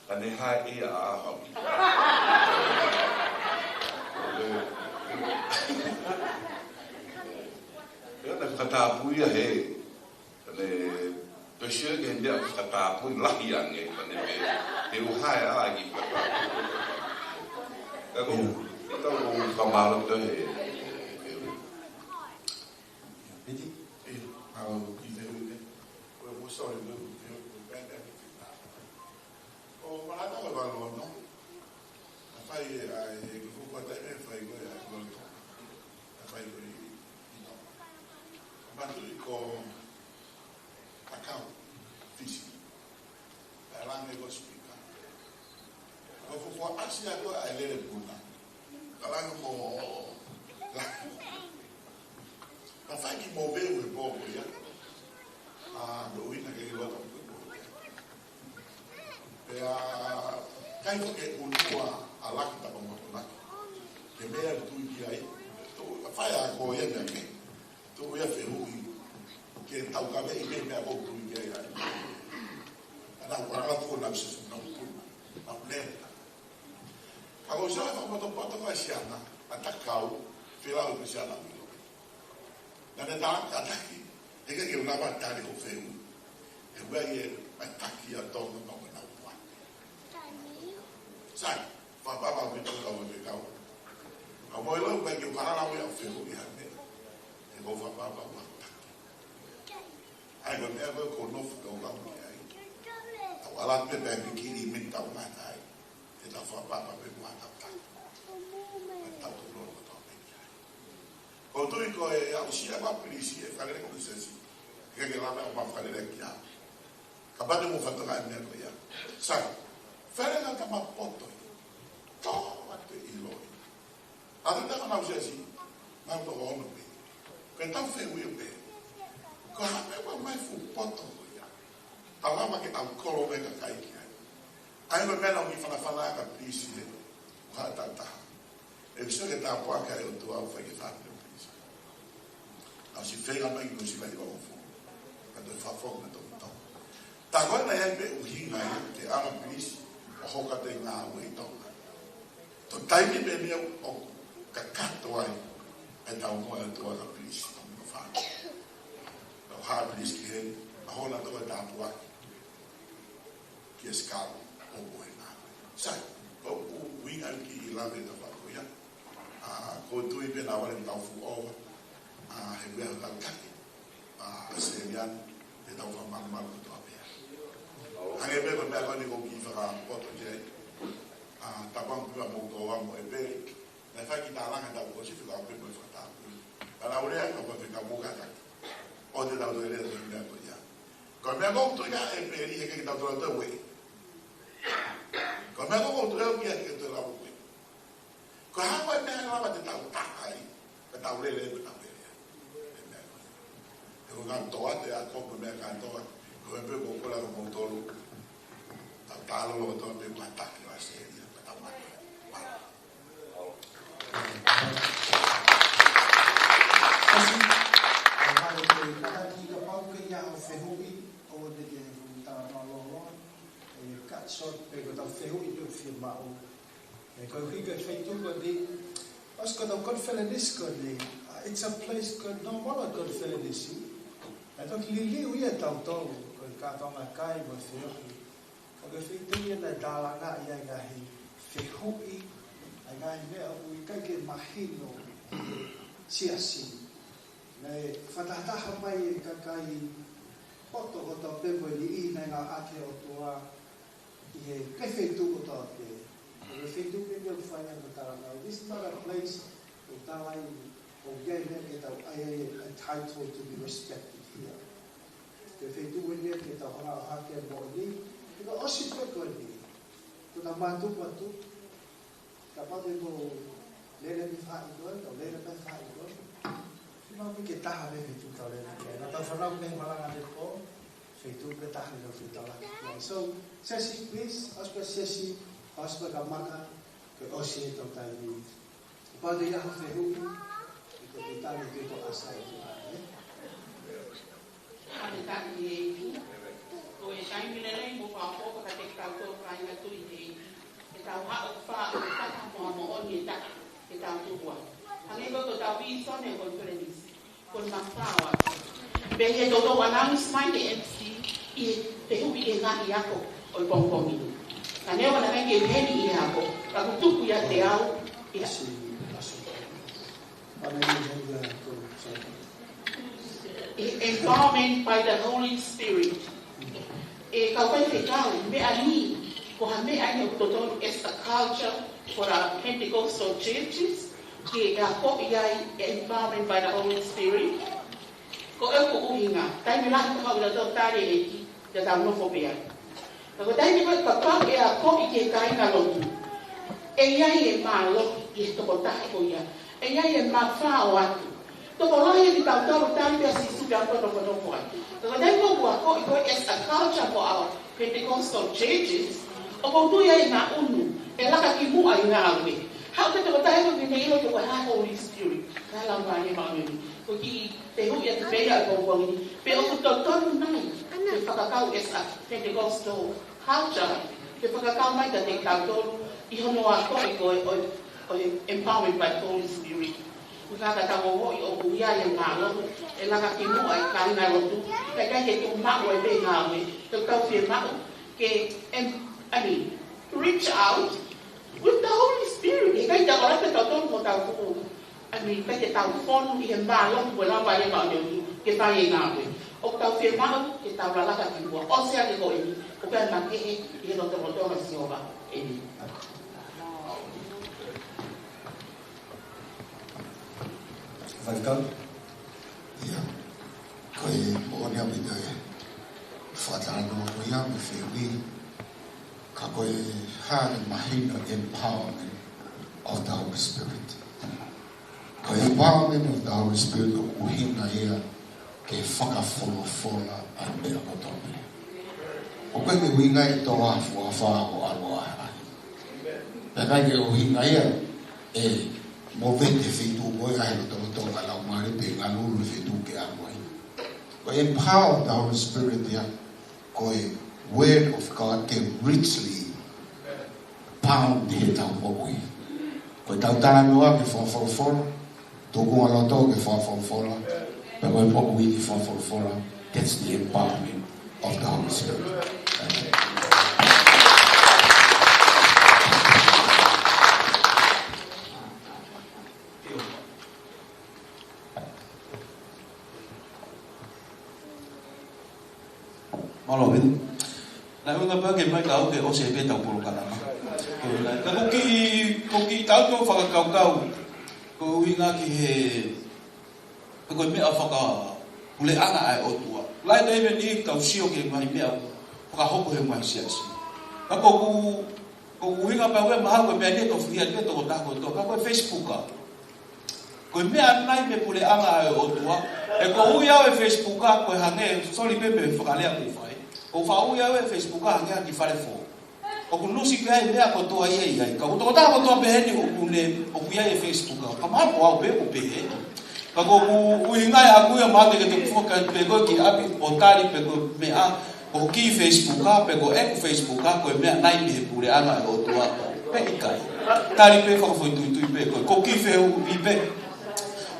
Ka ne hae ia ʻa ʻAhapi. Pea naʻe fakatapui ia he. Ka ne pēsio ke ne fakatapui lahi ange, ka ne pē, te u hae ʻa ki fakatapui. Ka ko, ka ko fakamālō ki he, he, he. Piti? ʻIo, ʻalu ki he ʻuhinga. Ko e mo sorry, mo, mo, mo, mo, mo, mo, mo, ʻo Malata ko e valu ono. ʻA fai ʻa e, ʻa e, ko e fuʻu kuata ʻe fai ko e ʻa e valu ono. ʻA fai ko e ʻi, ʻi no. ʻA matu ʻi ko Takau, Fisi. ʻA e langi ko Sipika. Ko e fuʻu fuaʻasi ʻa ko e ʻa e lele puna. Ka langi mo langi. ʻA fai ki mo veu e pō ko ia. ʻA, ko e ʻuhinga ke i loto ko e pō ko ia. Pea, kai fo ke unua ʻa Laki Tapa Motonaki. Ke meʻa tui ki ai. Tō, fai ʻa ko ia meʻa ke. Tō ia fehuʻi. Ke tau ka meʻi meʻa ko tui ki ai ai. ʻA nau kua lava tō nau sesu nau tui. Nau lea. Ka ko Siaosi fakapotopoto ko e siana, ʻa Takau, fēlau ko e siana milo. Naʻa ne tā kātaki, he ke ke unava tali ko feu. He ua ie, ʻa taki a Tonga ma ko nau pua. Sai, fakapapa me tau kau me kau. Ka mo e lau, ʻikai ke u kahala ʻo ia feu ʻi hane. He ko fakapapa ua taki. ʻA ia ko e meʻa ko e ko nofo tau kau ki ai. Tau ala pē pē piki ni me tau ngata ai. Te tau fakapapa pē ua tau taki. Pea tau tau loto tau pē ki ai. Ko tui ko e aʻusia ʻa Pilisi ʻe fakalele ko Sesi. Ke ke lava ʻo ma fakalele ki ai. Kapau te mo fakatoka e meʻa ko ia. Sai. Fakalele ka ma poto. Tō atu ʻi loi. ʻA te tama nau Sesi. Nau tō ono pē. Ke tau feu ia pē. Ko ha meʻa ua mai fuʻu poto ko ia. Tau lava ke tau kolo mai ka kai ki ai. ʻA ia ko e meʻa naʻa ku fanafana ka Pilisi he. Ua tau taha. ʻE ʻikai ke tāpuaki ʻa e ʻOtua ʻo fai ke fāmili ʻo Pilisi. Naʻa ku ʻosi feinga mai ki Nuʻu Sila ʻi he ongo foʻi. Ka toe fafo ka toe tau. Tā ko ena ia pē ʻuhinga ia ke ʻalu ʻa Pilisi ʻo hoko atu e ngāue ʻi Tonga. Ko e taimi pē meʻa ʻoku kakato ai. ʻE tau mo e ʻOtua ka Pilisi. Tau mo fāmili. Tau hā Pilisi ki heni. ʻA hona tau e tāpuaki. Kia Sikau, ʻo ko e ngā. Sai, ko u uinga ki i lave ta whako ia. ʻA, ko tui pē na wale tau fu o. ʻA, he mea tau taki. ʻA, Australia, te tau wha malu malu kotoa pē. Hangē pē ko e meʻa ko eni ko ki whakapoto ki ai. ʻA, tapang pula mo ko wa mo e pē. Naʻe fai ki tālanga tau ko si whakapē mo e whakatau. Ka na ure ai ka whakapē ka mo ka taki. ʻO te tau te lea te mea ko ia. Ko e meʻa ʻoku ou tui ʻe peli he ke tau tau tau ue. Ko e meʻa ʻoku ou tui au ia ke tau lau ue. Ko e hā ko e meʻa lava te tau takai, ka tau lele, ka tau lele. Ko e meʻa ko ia. He ko e ngaahi toa te a ko e meʻa kātoa. Ko e pē ko e kole ʻa kimoutolu. Tau talo lo tau pē ko e taki ʻo ʻAositelēlia, ka tau mate. Kasi, ʻa e vale ko e taki kapau ʻoku ʻi ai haʻo fehuʻi, ʻoua te ke hū talanoa lōloa, ʻe cut short pē ko ʻetau fehuʻi pē ʻoku fiemaʻu. ʻE, ko e ʻuhi ko e feituʻu ko eni, ʻosi ko ʻetau konifelenisi ko eni, ʻa, it's a place ko e normal ʻa e konifelenisi. ʻE toki liliu ia ʻe tautolu, ko e kātoanga kai mo e feohi. Ka ko e feituʻu ia naʻe tālangaʻi ai e ngaahi fehuʻi, ʻa e ngaahi meʻa ʻoku ʻikai ke mahino ki he siasi. Naʻe fakatahataha mai e kakai poto kotoa pē mo e niʻihi naʻe ngāueʻaki ʻe he ʻOtua ʻi he, he feituʻu kotoa pē. Ko e feituʻu pē ʻoku fai ai e tālanga. This is not a place ʻoku tala ai ʻoku ʻi ai e meʻa ke tau ʻai ai e title to be respected here. Ko e feituʻu eni ke tau hanga ʻo hake moʻoni. He ko e ʻosi pē ko eni, ko ʻetau mātuku atu, kapau te mou lele mei faʻahikohiko, tau lele mei faʻahikohiko. Fiemaʻu pē ke taha mei he feituʻu tau lele ki ai. Naʻa tau fanau mei he malanga ʻanepō, feituʻu pē taha ʻi he feituʻu tau lele ki ai. So, Sesi, please, ʻosi pē Sesi, ʻosi pē Kamaka, ke ʻosi ʻetau taimi. Kapau te ʻi ai haʻo fehuʻi, ʻe toki tali ke toʻo ʻa Sai ki ai, ē? Fakafetaʻi ʻEiki. Ko e taimi lelei mo fakaʻofoʻofa kiate kitautolu kāinga tui ʻEiki. Ke tau haʻu ʻo fai ʻa e fakataha mo e moʻoni ʻe taha ke tau tuku ai. Hangē ko ʻetau vīsone ʻo e konifelenisi. Ko e mafao atu. Pea ʻi he toutou announce mai ʻe he MC ʻi he fehuʻi ʻi he ngaahi ako ʻo e pongipongi ni. Ka neongo naʻe ʻikai ke u ʻi heni ʻi he ako, ka kuo tuku ʻiate au ʻi he Empowerment by the Holy Spirit. ʻE kau faifekau, meʻa ni, ko ha meʻa ʻeni ʻoku totonu as a culture for the Pentecostal churches, ke akoʻi ai e empowerment by the Holy Spirit. Ko ʻeku ʻuhinga, taimi lahi ko ʻeku tau tali e ʻEiki, te tau nofo pē ai. Ka ko e taimi ko ē kapau ʻe akoʻi ki he kāingalotu, ʻe ʻi ai e mālohi ʻi he tokotaha ko ia. ʻE ʻi ai e mafao atu. Tokolahi ʻe kitautolu tali pē ʻa Sīsū pea ko e nofonofo ai. Ka ko e taimi ko ē ʻoku akoʻi ko ē as a culture for our Pentecostal churches, ʻoku ou tui ai ʻe ngaʻunu, ʻe laka ki muʻa ʻi he ngāue. Haʻu pē tokotaha ko ē ke ne ʻilo ko e hā e Holy Spirit, ko e Laumālie Māʻoniʻoni. Ko e kiʻi fehuʻi atu pē ia ʻi he pongipongi ni, pe ʻoku totonu nai ke fakakau as a Pentecostal culture, ke fakakau mai kiate kitautolu ʻi hono akoʻi ko ē ʻo e, ʻo e empowerment by the Holy Spirit. Ko e kākā tau ongoʻi ʻoku ʻi ai e mālohi, ʻe laka ki muʻa e kāingalotu, kae ʻikai ke tuʻu maʻu ai pē ngāue, te tau fiemaʻu ke, em, I mean, reach out with the Holy Spirit. ʻIkai ke tau ʻalu pē tautolu mo tau fuʻu, I mean, ʻikai ke tau fonu ʻi he mālohi mo e Laumālie Māʻoniʻoni ke fai e ngāue. ʻOku tau fiemaʻu ke tau lalaka ki muʻa. ʻOsi ake ko eni, ʻoku ʻikai makehe ʻi he lotolotonga ʻo Sihova eni. Faifekau? ʻIo. Ko e moʻoni ʻaupito e fakatalanoa ko ia mo e fehuʻi. Ka ko e hā e mahino empowerment of the Holy Spirit? Ko e empowerment of the Holy Spirit ʻoku ʻuhinga ia ke fakafolofola ʻa e meʻa kotoa pē. ʻOku ʻikai ke ʻuhinga ia ʻe tō ʻa e fuafa ʻo ʻalu ʻo ʻaʻahi. Pea ʻikai ke ʻuhinga ia ʻe movete feituʻu ko ē ʻa e lotolotonga ʻo e Laumālie pe ngalulu feituʻu ke ʻalu ai. Ko e empower of the Holy Spirit ia, ko e Word of God ke richly pound ʻi heʻetau moʻui. Ko ʻetau talanoa ke fakafolofola, tūkunga loto ke fakafolofola, pea ko e moʻui ke fakafolofola, that's the empowerment of the Holy Spirit. Mālō, Vini. Naʻe ʻuhinga pē ke mai ka ʻoku ʻosi pē ʻetau polokalama. Ka ko e kiʻi, ko e kiʻi tautau fakakaukau, ko e ʻuhinga ki he, ko e meʻa fakapuleʻanga ʻa e ʻOtua. Lahi taimi ni ʻoku tau sio ki he ngaahi meʻa ʻoku fakahoko he ngaahi siasi. Ka ʻoku, ʻoku ʻuhinga pē ʻa e mahalo ko e meʻa ni ʻoku tau fihia ki ai, tokotaha kotoa. Ka ko e Facebook ʻa. Ko e meʻa nai mei he puleʻanga ʻo e ʻOtua. ʻOku ou ui au e Facebook ʻa, ko e hangē, sorry pē mei he fakalea ʻoku ou fai. ʻOku ou faʻa ui au e Facebook ʻa hangē ha kiʻi fale fō. ʻOku nusi pē ʻa e meʻa kotoa ia ʻi ai. Ka ko e tokotaha kotoa pē heni ʻoku ne, ʻoku ʻi ai e Facebook ʻa. Ka mahalo ko au pē ʻoku pehē. Ka ʻoku ou ʻuhinga ia ʻaku ia mahalo te ke toki foki pē koe ki ʻapi ʻo tali pē ko e meʻa, ko e kiʻi Facebook ʻa, pe ko ʻeku Facebook ʻa, ko e meʻa nai mei he puleʻanga ʻo e ʻOtua. Pe ʻikai. Tali pē fakafoʻituitui pē koe. Ko e kiʻi fehuʻi pē.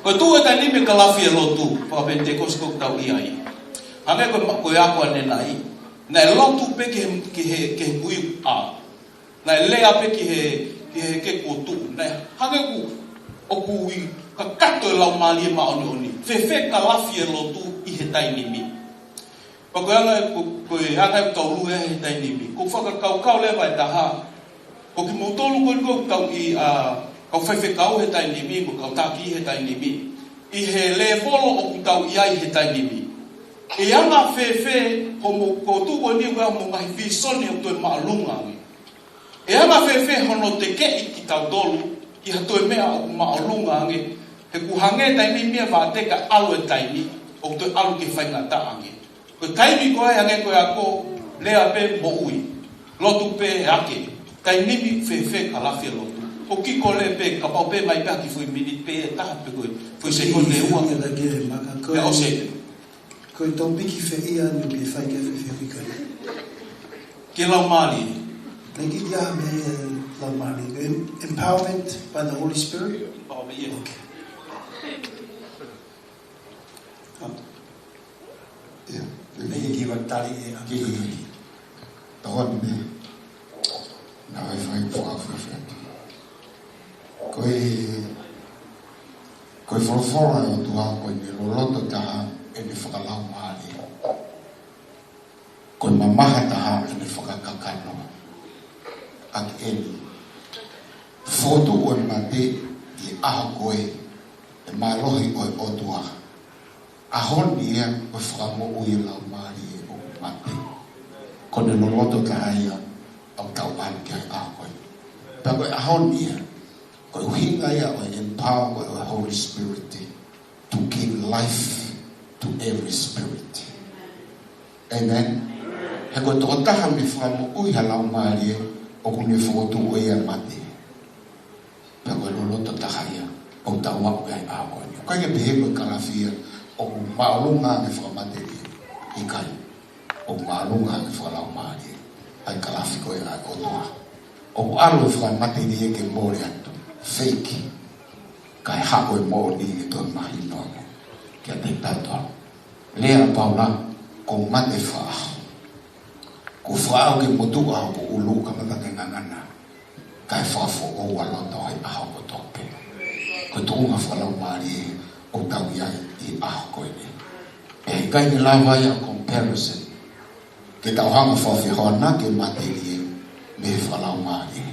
Ko e tuʻu e taimi ni mei he kalafi e lotu, faka-Penitekosi ʻoku tau ʻi ai. Hangē ko e ma-, ko e ako ʻanenai. Naʻe lotu pē ki he, ki he, ki he kui ʻa. Naʻe lea pē ki he, ki he, ki he kuo tuʻu. Naʻe hangē ʻoku, ʻoku ui kakato e Laumālie Māʻoniʻoni. Fēfē kalafi e lotu ʻi he taimi ni. Pea ko e anga, ko, ko e anga ʻoku tau lue he taimi ni. ʻOku ou fakakaukau leva ʻe taha. Ko kimoutolu ko eni ʻoku tau ʻi, ʻa, kau faifekau he taimi ni, mo kau taki he taimi ni. ʻI he lēvolo ʻoku tau ʻi ai he taimi ni. ʻE anga fēfē, ko mo, ko tuʻu ko eni ʻoku ʻi ai mo e ngaahi vīsone ʻoku toe māʻolunga ange. ʻE anga fēfē hono tekeʻi kitautolu, ʻi ha toe meʻa ʻoku māʻolunga ange, he ʻoku hangē taimi ni ia vāteka ʻalu e taimi, ʻoku toe ʻalu ke faingataʻa ange. Ko e taimi ko ē hangē ko e ako, lea pē moʻui. Lotu pē ake. Taimi ni fēfē kalafi e lotu. ʻOku ou kole pē, kapau pē mai pē ha kiʻi foʻi miniti pē ʻe taha pe ko e foʻi sekone ua. Ia, ia, ia, maka ko e. Ia, ʻosi pē. Ko e topiki fē ia ʻoku ke fai ki ai e fehuʻi ko ē? Ki he Laumālie. Naʻe kiʻi ʻi ai mei he Laumālie. Em-, empowerment by the Holy Spirit? Empowerment, yeah. Okay. Um, yeah. Naʻe kiʻi kiva tali ʻe ʻaki. Kiʻi. Tau atu pē. Naʻe fai fakafaifai. Ko e, ko e folofola ʻa e ʻOtua ko ʻene loloto taha ʻene fakalaumālie. Ko e mamaha taha ʻene fakakakano. ʻAki eni. Fotu ʻo e mate ʻi he ʻaho ko ē, ʻe mālohi ʻo e ʻOtua. ʻAho ni ia ko e fakamoʻui e laumālie ʻoku mate. Ko ʻene loloto taha ia ʻoku tau ʻalu ki ai he ʻaho ko ē. Pea ko e ʻaho ni ia, ko e ʻuhinga ia ʻo e empower ʻo e Holy Spirit to give life to every spirit. Amen. He ko e tokotaha mei he fakamoʻui ha laumālie ʻoku ne fokotuʻu ʻe ia e mate. Pea ko e loloto taha ia ʻoku tau aʻu ki ai he ʻaho ko eni. ʻOku ʻikai ke pehē ko e kalafi ia ʻoku māʻolunga ange fakamatelie. ʻIkai. ʻOku māʻolunga ange fakalaumālie ʻa e kalafi ko ē ʻa e ʻOtua. ʻOku ʻalu e fakamatelie ke mole atu. Fake. Kae haʻu e moʻoni ʻe toe mahino ange kiate kitautolu. Lea ʻa Paula, kuo mate fakaʻaho. Kuo fakaʻau ke motuʻa hoku ʻulu kamata ke ngangana. Kae fakafoʻou ʻa loto he ʻaho kotoa pē. Ko e tuʻunga fakalaumālie ʻoku tau ʻi ai he ʻaho ko eni. ʻE ʻikai ke lava ia ʻo comparison. Ke tau hanga ʻo fakafehoanaki e matelie mei he fakalaumālie.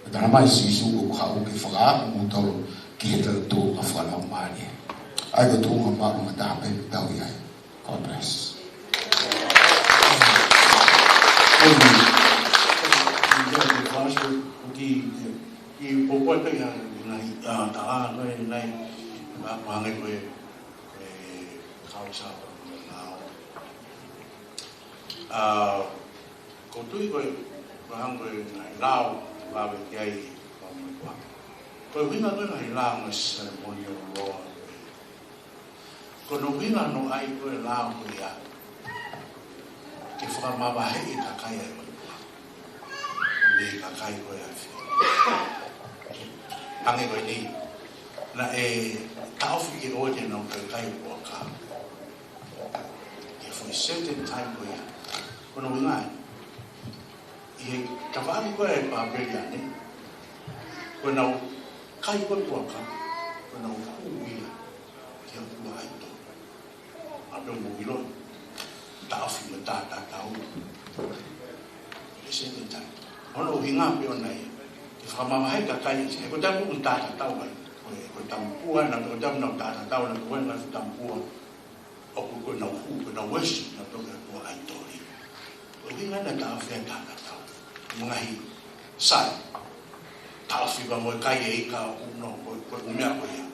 Pea talamai ʻe Sīsū ʻoku haʻu ke fakaaʻu kimoutolu ki he tuʻunga fakalaumālie. ʻA ia ko e tuʻunga māʻolunga taha pē ʻoku tau ʻi ai. God bless. Thank you. Thank you, Pastor. Ki, ki poupou pē ia, nai, ʻa, tā, nai, nai, ma, ma, ngai ko e, e, kau sa, nau. ʻA, ʻoku ou tui ko e, ko e hangē ko e ngaahi lao, lave ki ai, ko e ʻuhinga ko e ngaahi lao mo e ceremonial law. Ko hono ʻuhinga hono ʻai ko e lao ko ia, ke fakamavaheʻi e kakai ʻa e ʻOtua mei he kakai ko ē ʻa e efiafi. Hangē ko eni, naʻe taʻofi ke ʻoua te nau toe kai e puaka. Ki he foʻi certain time ko ia. Ko hono ʻuhinga ē, ʻi he tafaʻaki ko ē ʻa e Papeliane, ko ʻenau kai ko ē e puaka, ko ʻenau hū ia ki he ʻOtua ʻaitoli. ʻA pea mou ʻilo, taʻofi mo e tātātau. Ese te tai. Hono ʻuhinga pē ʻona ia, ke fakamavaheʻi e kakai, he ko e taimi ʻoku nau tātātau ai, ko e, ko e tamapua, naʻa ko e taimi ʻoku nau tātātau, naʻa ko e ngaahi tamapua. ʻOku ko ʻenau hū, ko ʻenau worship, nau toki ʻa tua ʻaitoli. ʻUhinga naʻe taʻofi ai e tangata. Mo e ngaahi sai. Taʻofi pea mo e kai e ika ʻo ʻuno, ko, ko e ʻū meʻa ko ia.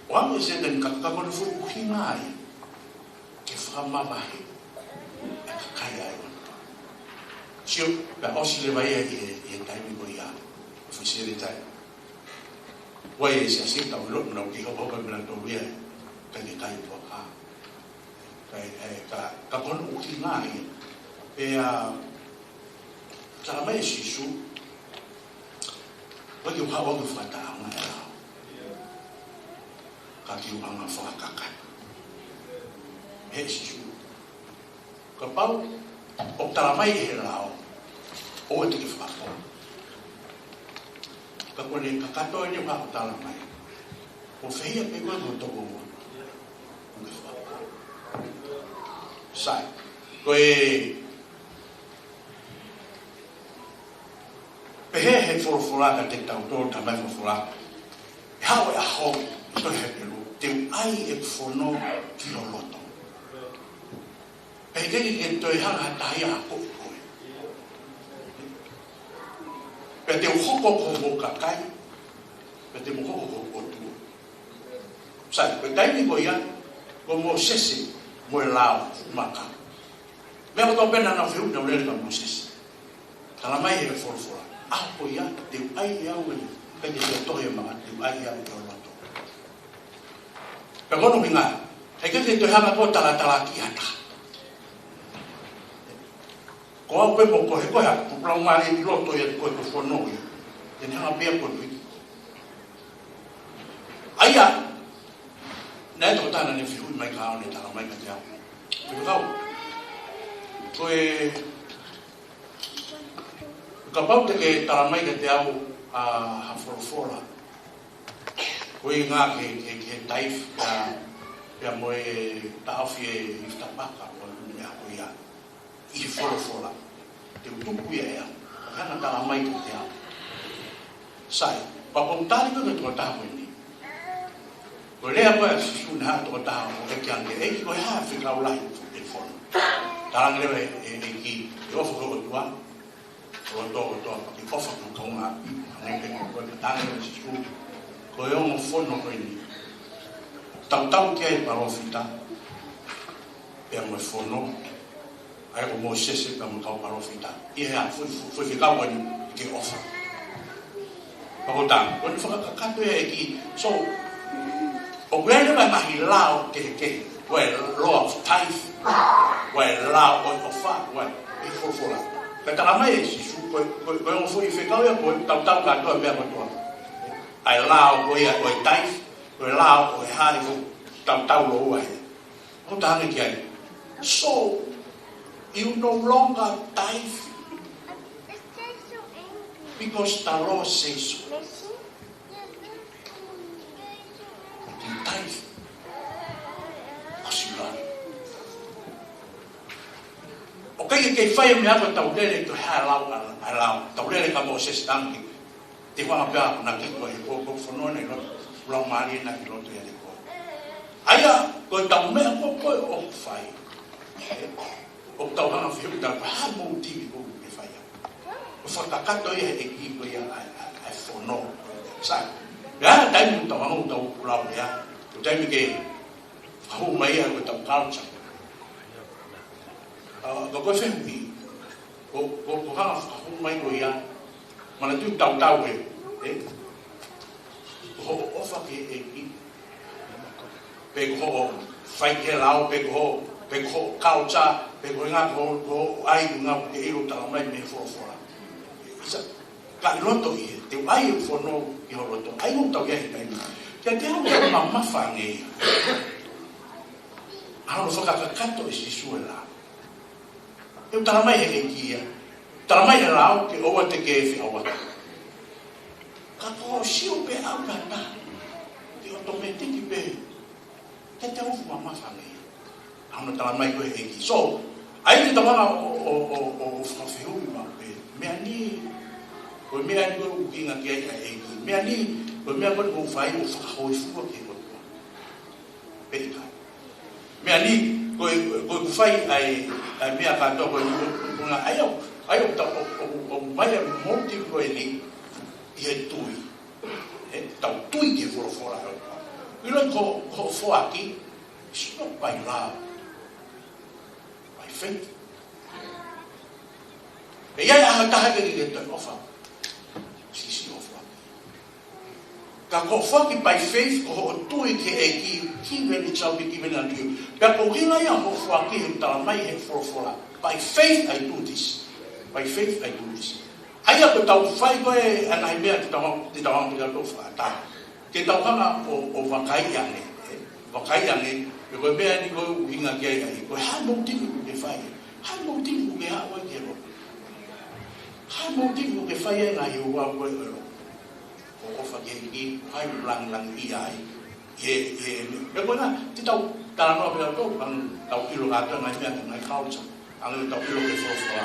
ʻO ʻamu ʻe Sētane ka, ka ko hono foʻi ʻuhinga ia ke fakamavaheʻi e kakai ʻa e ʻOtua. Sio, pea ʻosi leva ia ʻi he, ʻi he taimi ko ia. Foʻi sētane. Ua e siasi tau ʻilo, nau kei hokohoko mena tau ia, ka ke kai pua ka. Ka, e, ka, ka ko hono ʻuhinga ia. Pea, talamai ʻe Sīsū, ʻoua te u haʻu au ke fakataʻeʻaonga e lao. Ka ke u hanga fakakakato. He Sīsū. Kapau ʻoku talamai ʻe he lao, ʻoua te ke fakapō. Ka ko ʻene kakato eni ʻoku talamai. ʻOku fehiʻa pē koe mo e tokoua. ʻOku ke fakapō. Sai. Ko e pehē ʻe he folofola kiate kitautolu, talamai ʻe he folofola. ʻE haʻu e ʻaho, ʻi he tohi Hepelū, te u ʻai ʻeku fono ki ho loto. Pea ʻikai ke toe hanga ha taha ia ʻo akoʻi koe. Pea te u hoko ko hoʻo kakai, pea te u hoko ko ho ʻOtua. Sai, ko e taimi ko ia, ko Mōsese, mo e lao, maka. Meʻa kotoa pē naʻa nau fehuʻi naʻe lele kia Mōsese. Talamai ʻe he folofola. ʻAho ko ia, te u ʻai ʻe au eni, pea te u tohi ʻi he maka, te u ʻai ʻe au ki ho loto. Pea ko hono ʻuhinga, ʻikai ke toe hanga koe ʻo talatalaaki ha taha. Ko au pē mo koe, he ko e hā, ko e Laumālie ʻi loto ʻiate koe ko e fono ia. Te ne hanga pē ia ʻo koe piki. ʻA ia, naʻe tokotā naʻa ne fehuʻi mai kia au, ne talamai kiate au. Te u kau. Ko e, kapau te ke talamai kiate au, ʻa, ha folofola. Ko e ngaahi, he, he, he tithe, pea, pea mo e taʻofi e ifi tapaka, ʻo e meʻa ko ia. ʻI he folofola. Te u tuku ia ʻe au. Hanga talamai kiate au. Sai, pea ko e tali ko e tokotaha ko eni. Ko e lea ko ē ʻa Sīsū naʻe haʻu tokotaha ʻo ʻeke ange, ʻEiki ko e hā e fekau lahi ʻoku fono? Talaange leva ʻe, ʻe, ʻEiki, ʻe ʻofa ki ho ʻOtua. ʻO ho loto kotoa pea ke ʻofa ki ho kaungāʻapi. Hangē pē ko e talaange ʻa Sīsū. Ko e ongo fono ko eni. Tautau ki ai e palōfita. Pea mo e fono. ʻA ia ko Mōsese pea mo e kau palōfita. ʻI he hā, foʻi, foʻi, foʻi fekau ko eni ke ʻofa. Pea ko e tala, ko eni fakakakato ia ʻEiki. So, ʻoku ʻi ai leva e ngaahi lao kehekehe. Ko e law of tithe. Ko e lao ʻo e ʻofa. Ko e ʻi he folofola. Pea talamai ʻe Sīsū, ko e, ko e, ko e ongo foʻi fekau ia, ko e tautau kātoa e meʻa kotoa. ʻA e lao ko ia, ko e tithe, ko e lao ko e hā, ko e tautau lōua ia. ʻO talaange ki ai. So, you no longer tithe because the law says so. You tithe because you love. ʻOku ʻikai ke fai e meʻa ko e tau lele ko e hā e lao, ʻa e lao. Tau lele kia Mōsese, talaange. Te u hanga pē ʻo naki koe he ko, ko e fono naʻe ʻi loto, Laumālie naʻe ʻi loto ʻiate koe. ʻA ia, ko e tau meʻa ko ē ʻoku fai. ʻOku tau hanga fehuʻi, tau hā motivi ʻoku ke fai ai. ʻOku fakakakato ia ʻe he ʻEiki ko ia ʻa e, ʻa e, ʻa e fono. Sai. Pea taimi ʻoku tau hanga ʻo tau kulau ia. Ko e taimi ke fakahū mai ia ko e tau culture. ʻA, ka ko e fehuʻi. Ko, ko, ko e hā e fakahū mai ko ia. Manatuʻi tautau ē, ē? Ko hoʻo ʻofa ki he ʻEiki. Pe ko hoʻo fai ki he lao, pe ko hoʻo, pe ko hoʻo culture, pe ko e ngaahi ko, ko hoʻo ʻai, ko e ngaahi ke ʻilo talamai mei he folofola. ʻIsa, ka ʻi loto ʻi he, te u ʻai e fono ki ho loto, ʻa ia ʻoku tau ʻi ai he taimi. Kiate au ʻoku mamafa ange ia. ʻA hono fakakakato ʻe Sīsū e lao. ʻOku talamai ʻe he ʻEiki ia. Talamai ʻe he lao ke ʻoua te ke feʻauaki. Ka ko e sio pē ʻaupito. Te u ʻotomētiki pē. Te te ufu mamafa ange ia. ʻA hono talamai ko ē ʻe he ʻEiki. So, ʻa ia te tau hanga ʻo, ʻo, ʻo, ʻo, ʻo fakafehuʻi maʻu pē. Meʻa ni, ko e meʻa ni ko ē ʻoku ʻuhinga ki ai ʻa e ʻEiki. Meʻa ni, ko e meʻa ko ē ʻoku fai ʻo fakahōifua ki he ʻOtua. Pea ʻikai. Meʻa ni, ko e, ko e ʻoku fai ʻa e, ʻa e meʻa kātoa ko eni, ko e, ko e ʻuhinga ʻa ia, ʻa ia ʻoku tau, ʻoku, ʻoku, ʻoku ʻomai ʻa e motive ko eni ʻi he tui. ʻE, tau tui ki he folofola ʻa e ʻOtua. ʻIlo ko, ko e foaki, it's not by love, by faith. ʻE ʻi ai ha taha ke ke toe ʻofa. Siʻisiʻi ʻofa. Ka ko e foaki by faith, ko hoʻo tui ki he ʻEiki, given it shall be given unto you. Pea ko e ʻuhinga ia hoʻo foaki he tala mai he folofola. By faith I do this. By faith I do this. ʻA ia ko ʻetau fai ko ē ʻa e ngaahi meʻa te tau, te tau anga pika tau fakataha. Ke tau hanga ʻo, ʻo vakai ange, ē? Vakai ange, pe ko e meʻa ni ko e ʻuhinga ki ai, ai. Ko e hā e motive ʻoku ke fai. Hā e motive ʻoku ke haʻu ai ki he lotu. Hā e motive ʻoku ke fai ai ngaahi ouau ko ē ʻo e lotu. Ko e ʻofa ki he ʻEiki, ʻai langilangiʻia ai. ʻE, ʻe, pe ko e hā, te tau talanoa pē ʻa tau, ʻa tau ʻilo kātoa ngaahi meʻa, ngaahi culture. ʻA tau ʻilo ki he folofola.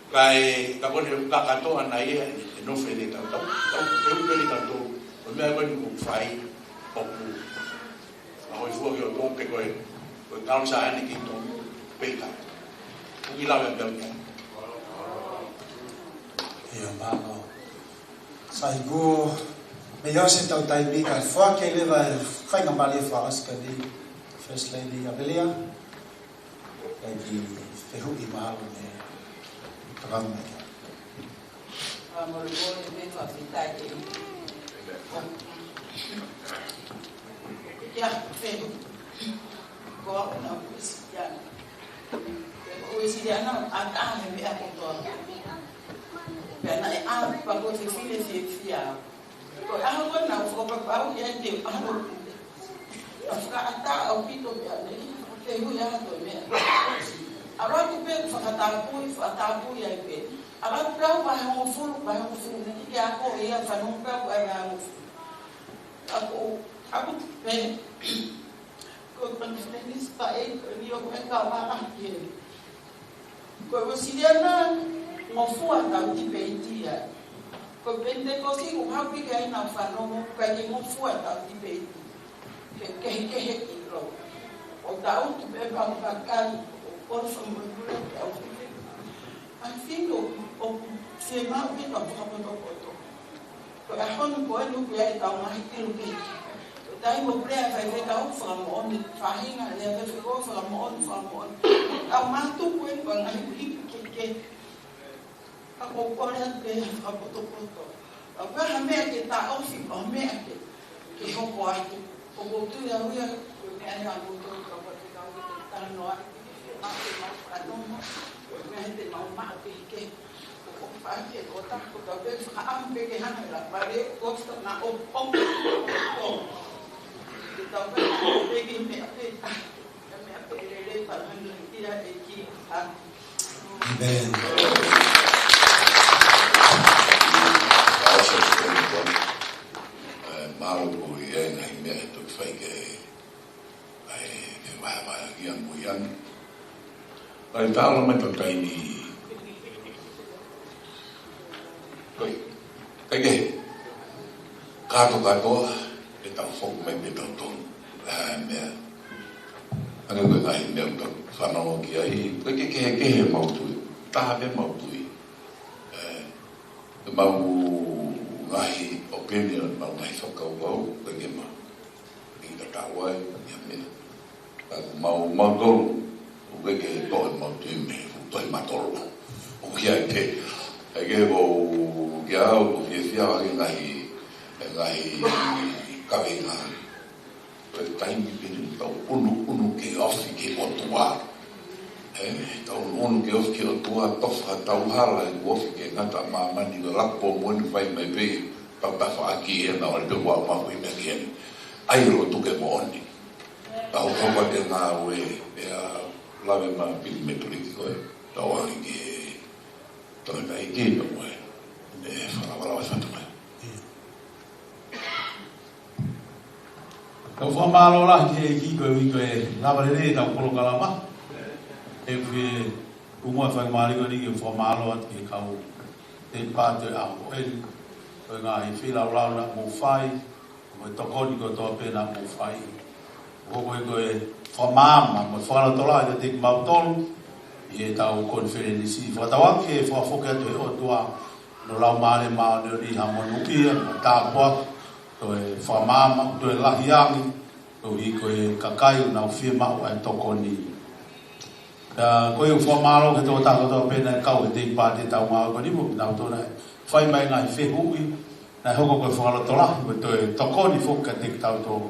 Kae, ka ko eni ka kātoa ʻana ia, ʻe nofo ʻene tau, tau, tau, tau, tau, tau, ko e meʻa ko eni ʻoku fai, ʻoku, ʻa hoi fua ki ʻo tō pe ko e, ko e culture ʻeni ki tō, peka. ʻOku ʻi lava pē au kia. ʻIo, mālō. Sai, kuo mei ʻosi ʻetau taimi, kae foaki leva e faingamālie fakaʻosi ki he First Lady ʻApelea. ʻEiki, fehuʻi mahalo ne tokanga mai. Fakamolemole pē, fakafetaʻi. Kia, fehuʻi. Ko au naʻá ku ʻi Uēsiliana. Ko au ʻi Uēsiliana, ʻatā he meʻa kotoa. Pea naʻe ʻā pē ko e fefine fiefia. Ko e ʻaho ko ē naʻá ku fakapapauʻi ai ke u ʻalu. Naʻe fakaʻatā ʻaupito pē ʻa e meʻa, fehuʻi ʻa e meʻa. ʻAlu atu pē fakatapui, fakatapui ai pē. ʻAlu atu pē au vahe hongofulu, vahe hongofulu, naʻe ʻikai ke ako ia fanongo pē au vahe hongofulu. Ako, ako pē, ko e conference paʻi, ko eni ʻoku ʻikai ke u ala ki ai. Ko e Uēsiliana ngofua tau tipeiti ai. Ko e Penitekosi ʻoku haʻu pē ki ai naʻá ku fanongo, ʻikai ke ngofua tau tipeiti. Ke, ke, ke he ʻilo. ʻO tau tu pē pau kakai, ʻo, ʻo fakamolemole ke au fifili. I think ʻoku, ʻoku fiemaʻu pē ke tau fakapotopoto. Ko e ʻaho ni ko ē ʻoku ʻi ai ʻetau ngaahi ʻilo kehekehe. Ko e taimi ʻoku lea faifekau fakamoʻoni, faʻahinga lea faifekau fakamoʻoni, fakamoʻoni. Tau mātuku eni ko e ngaahi ʻuhipi kehekehe. Ka ʻoku ou kole atu pē fakapotopoto. Ka ko e hā e meʻa ke taʻofi, ko e hā e meʻa ke, ke hoko atu. ʻOku ou tui au ia, ko e meʻa ia ʻa moutolu kau faifekau ke talanoa, ke fiemaʻu ke mau fanongo, ko e meʻa te mau maʻu kehekehe. Ko e faʻahi ko e taha ko e kau pē fakaʻamu pē ke hanga ʻe he lavale, ko e fakaʻamu ʻo, ʻo, ʻo. Ke tau pē, pē ke meʻa pē, ke meʻa pē lelei pē hanga ʻia ʻEiki. ʻĒmeni. Mālō ko ia e ngaahi meʻa ʻe toki fai ke ʻai ke vahevahe kia mo ia. ʻAi tālo mai tau taimi. Koi. Kae kehe. Kātoa kātoa, ʻe tau foki mai pē tau tonu. ʻAi meʻa. ʻAi ko e ngaahi meʻa ʻoku tau fanongo ki ai. Kae kehe kehe mau tui. Taha pē mau tui. ʻE, ʻemau ngaahi opinion, ʻemau ngaahi fakakaukau, kae kehe mau. ʻIkai ke tau ai, ia meʻa. Ka ko mau, mau tolu, ʻoku ʻikai ke toʻo ʻemau tui mei he fuʻu tohi matolo. ʻOku ʻi ai pē. ʻAi ke ko, kia au, ʻoku fiefia au ʻi he ngaahi, ʻi he ngaahi kaveinga. Ko e taimi pē ʻeni tau ʻunuʻunu ke ofi ki he ʻOtua. ʻE, tau ʻunuʻunu ke ofi ki he ʻOtua, tofa tau hala ʻi he ofi ki he ngata māmani, ko e lapo moʻoni fai mai pē, tau tafaʻaki ʻena ʻo le pē ua mafu i meʻa ki heni. ʻAi lotu ke moʻoni. Tau kau atu ngāue, ʻe lave mai pili me tuliki ko ē, tau angi ke, tau ʻai ke tau ʻai. ʻE, fakavala ʻo e fata mai. Tau fakamālō lahi ki he ʻEiki koeʻuhi ko e lava lelei ʻetau polokalama. ʻE fie ʻuhinga fakamālō ko eni ke fakamālō atu ki he kau tēpate ʻa ko eni. Ko e ngaahi feilaulau naʻa mou fai, mo e tokoni kotoa pē naʻa mou fai. Ko e, ko e fakamaama mo e fakalotolahi kiate kimautolu ʻi heʻetau konifelenisi. Fakatauange ke fakafoki atu ʻe he ʻOtua hono Laumālie Māʻoniʻoni ha monūʻia mo e tāpuaki, toe fakamaama, toe lahi ange, koeʻuhi ko e kakai ʻoku nau fiemaʻu ʻa e tokoni. Pea ko e fakamālō ki he tokotaha kotoa pē naʻe kau he teʻeki pāti ʻetau ngāue ko eni mo kinautolu naʻe fai mai e ngaahi fehuʻi, naʻe hoko ko e fakalotolahi mo e toe tokoni foki kiate kitautolu.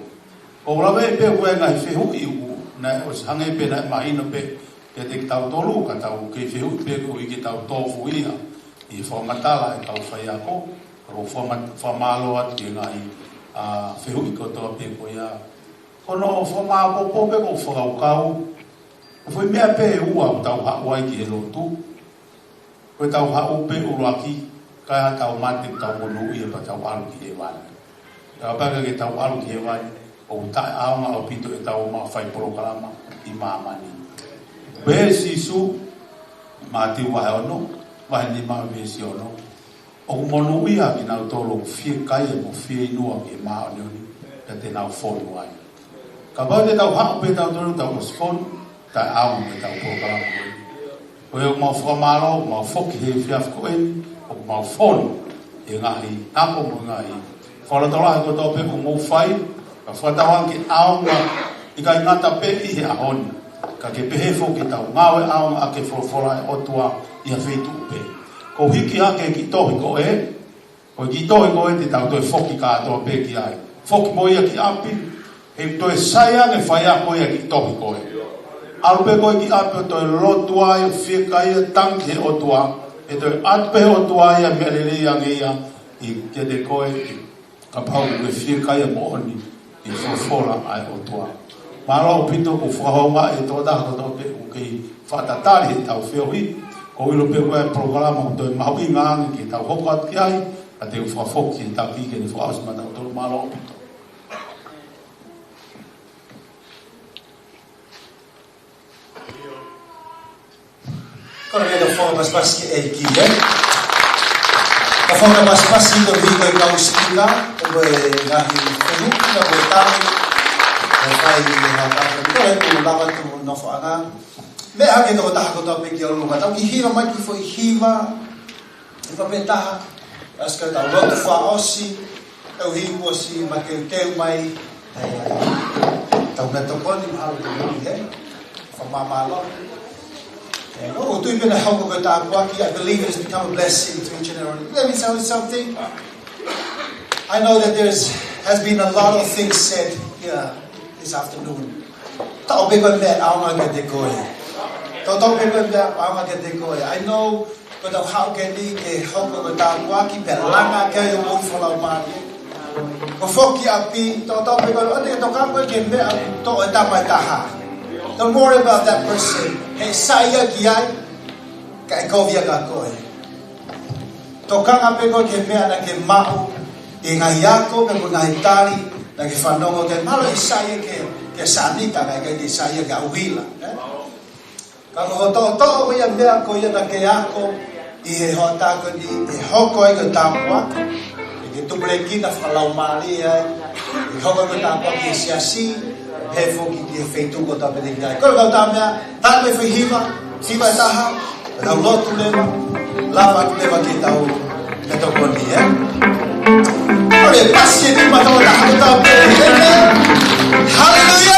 ʻOku ou lave pē ʻoku ʻi ai e ngaahi fehuʻi ʻoku naʻe ʻosi hangē pē naʻe mahino pē kiate kitautolu, ka tau kei fehuʻi pē koeʻuhi ke tau tōfuʻia ʻi he fakamatala ʻa e kau faiako. ʻOku ou fakama-, fakamālō atu ki he ngaahi, ā, fehuʻi kotoa pē ko ia. Ko hono fakamāʻopoʻopo pē ʻeku fakakaukau, ko e foʻi meʻa pē ʻe ua ʻoku tau haʻu ai ki he lotu. Ko ʻetau haʻu pē ʻuluaki, kae ʻatā ʻo mate, tau monūʻia pea tau ʻalu ki hēvani. Kapau ʻikai ke tau ʻalu ki hēvani, ʻoku taʻeʻaonga ʻaupito ʻetau ō mai ʻo fai polokalama ʻi māmani. Pehē ʻe Sīsū, Mātiu vahe ono, vahe nima veesi ono: ʻOku monūʻia kinautolu ʻoku fiekaia mo fieinua ki he māʻoniʻoni, pea te nau fonu ai. Kapau te tau haʻu pē tautolu tau ʻosi fonu, taʻeʻaonga ʻetau polokalama ko eni. Ko ia ʻoku mau fakamālō, mau foki he efiafi ko eni, ʻoku mau fonu he ngaahi ako mo e ngaahi fakalotolahi kotoa pē ʻoku mou fai, ka fakatauange ke ʻaonga, ʻikai ngata pē ʻi he ʻaho ni, ka ke pehē foki ʻetau ngāue ʻaonga ʻaki e folofola ʻa e ʻOtua ʻi ha feituʻu pē. Ko e hiki hake e kiʻi tohi ko ē, ko e kiʻi tohi ko ē te tau toe foki kātoa pē ki ai. Foki mo ia ki ʻapi, he toe sai ange e faiako ia e kiʻi tohi ko ē. ʻAlu pē koe ki ʻapi ʻo toe lotu ai, ʻo fiekaia, tangi ki he ʻOtua, he toe ʻoatu pē ʻe he ʻOtua ia e meʻa lelei ange ia ʻi, kiate koe, kapau ʻoku ke fiekaia moʻoni ʻi he folofola ʻa e ʻOtua. Mālō ʻaupito, ʻoku ou fakahoungaʻi e tokotaha kotoa pē ʻoku kei fakatatali heʻetau feohi. ʻOku ou ʻilo pē ko e polokalama ʻoku toe mahuʻinga ange ke tau hoko atu ki ai, ka te u fakafoki ki he taki ke ne fakaʻosi maʻatautolu. Mālō ʻaupito. Kole ke tau fakapasipasi ki he ʻEiki, ē? Tau fakapasipasi koeʻuhi ko e kau sipika, ko e ngaahi fehuʻi, ko e tali, ʻe fai ʻi he hātaka. Kole ke lava atu nofoʻanga. Meʻa hake tokotaha kotoa pē ki ʻolunga. Tau kiʻi hiva mai kiʻi foʻi hiva, hiva pē taha, ʻaʻahi ke tau lotu fakaʻosi, ʻoku ʻosi mateuteu mai ʻetau meʻatokoni, mahalo ko e moʻoni, ē? Fakamālō. Ē, ʻoku ou tui pē naʻe hoko ko e tāpuaki, I believe it has become a blessing to each and every one. Let me tell you something. I know that there's, has been a lot of things said here this afternoon. Taʻotaʻo pē ko e meʻa ʻaonga kiate koe. Taʻotaʻo pē ko e meʻa ʻaonga kiate koe. I know ko ʻetau haʻu ko eni ke hoko ko e tāpuaki pea langa ki ai e moʻui fakalaumālie. Ko e foki ʻapi, taʻotaʻo pē ko e, ʻoua te ke tokanga ki he meʻa ʻoku toʻo ʻe he tama ʻe taha. Don't worry about that person. He sai ia ki ai, kae kovi ia kia koe. Tokanga pē koe ki he meʻa naʻa ke maʻu ʻi he ngaahi ako, pea mo e ngaahi tali naʻa ke fanongo ki ai. Mahalo ʻe sai ia kia, kia Sanita, kae ʻikai ke sai ia kia Uila, ē? Ka ko hoʻo toʻotoʻo ia e meʻa ko ia naʻa ke ako ʻi he hoʻatā ko eni, ʻe hoko ai ko e tāpuaki, ʻe ke tupulekina fakalaumālie ai, ʻe hoko ai ko e tāpuaki ki he siasi, pehē foki ki he feituʻu kotoa pē te ke ʻi ai. Kole ke tau meʻa, tali mai e foʻi hiva, hiva ʻe taha, tau lotu leva, lava atu leva ki heʻetau meʻatokoni, ē? Kole, pasi e nima, tau taha, tau pē, ē? Haleluia!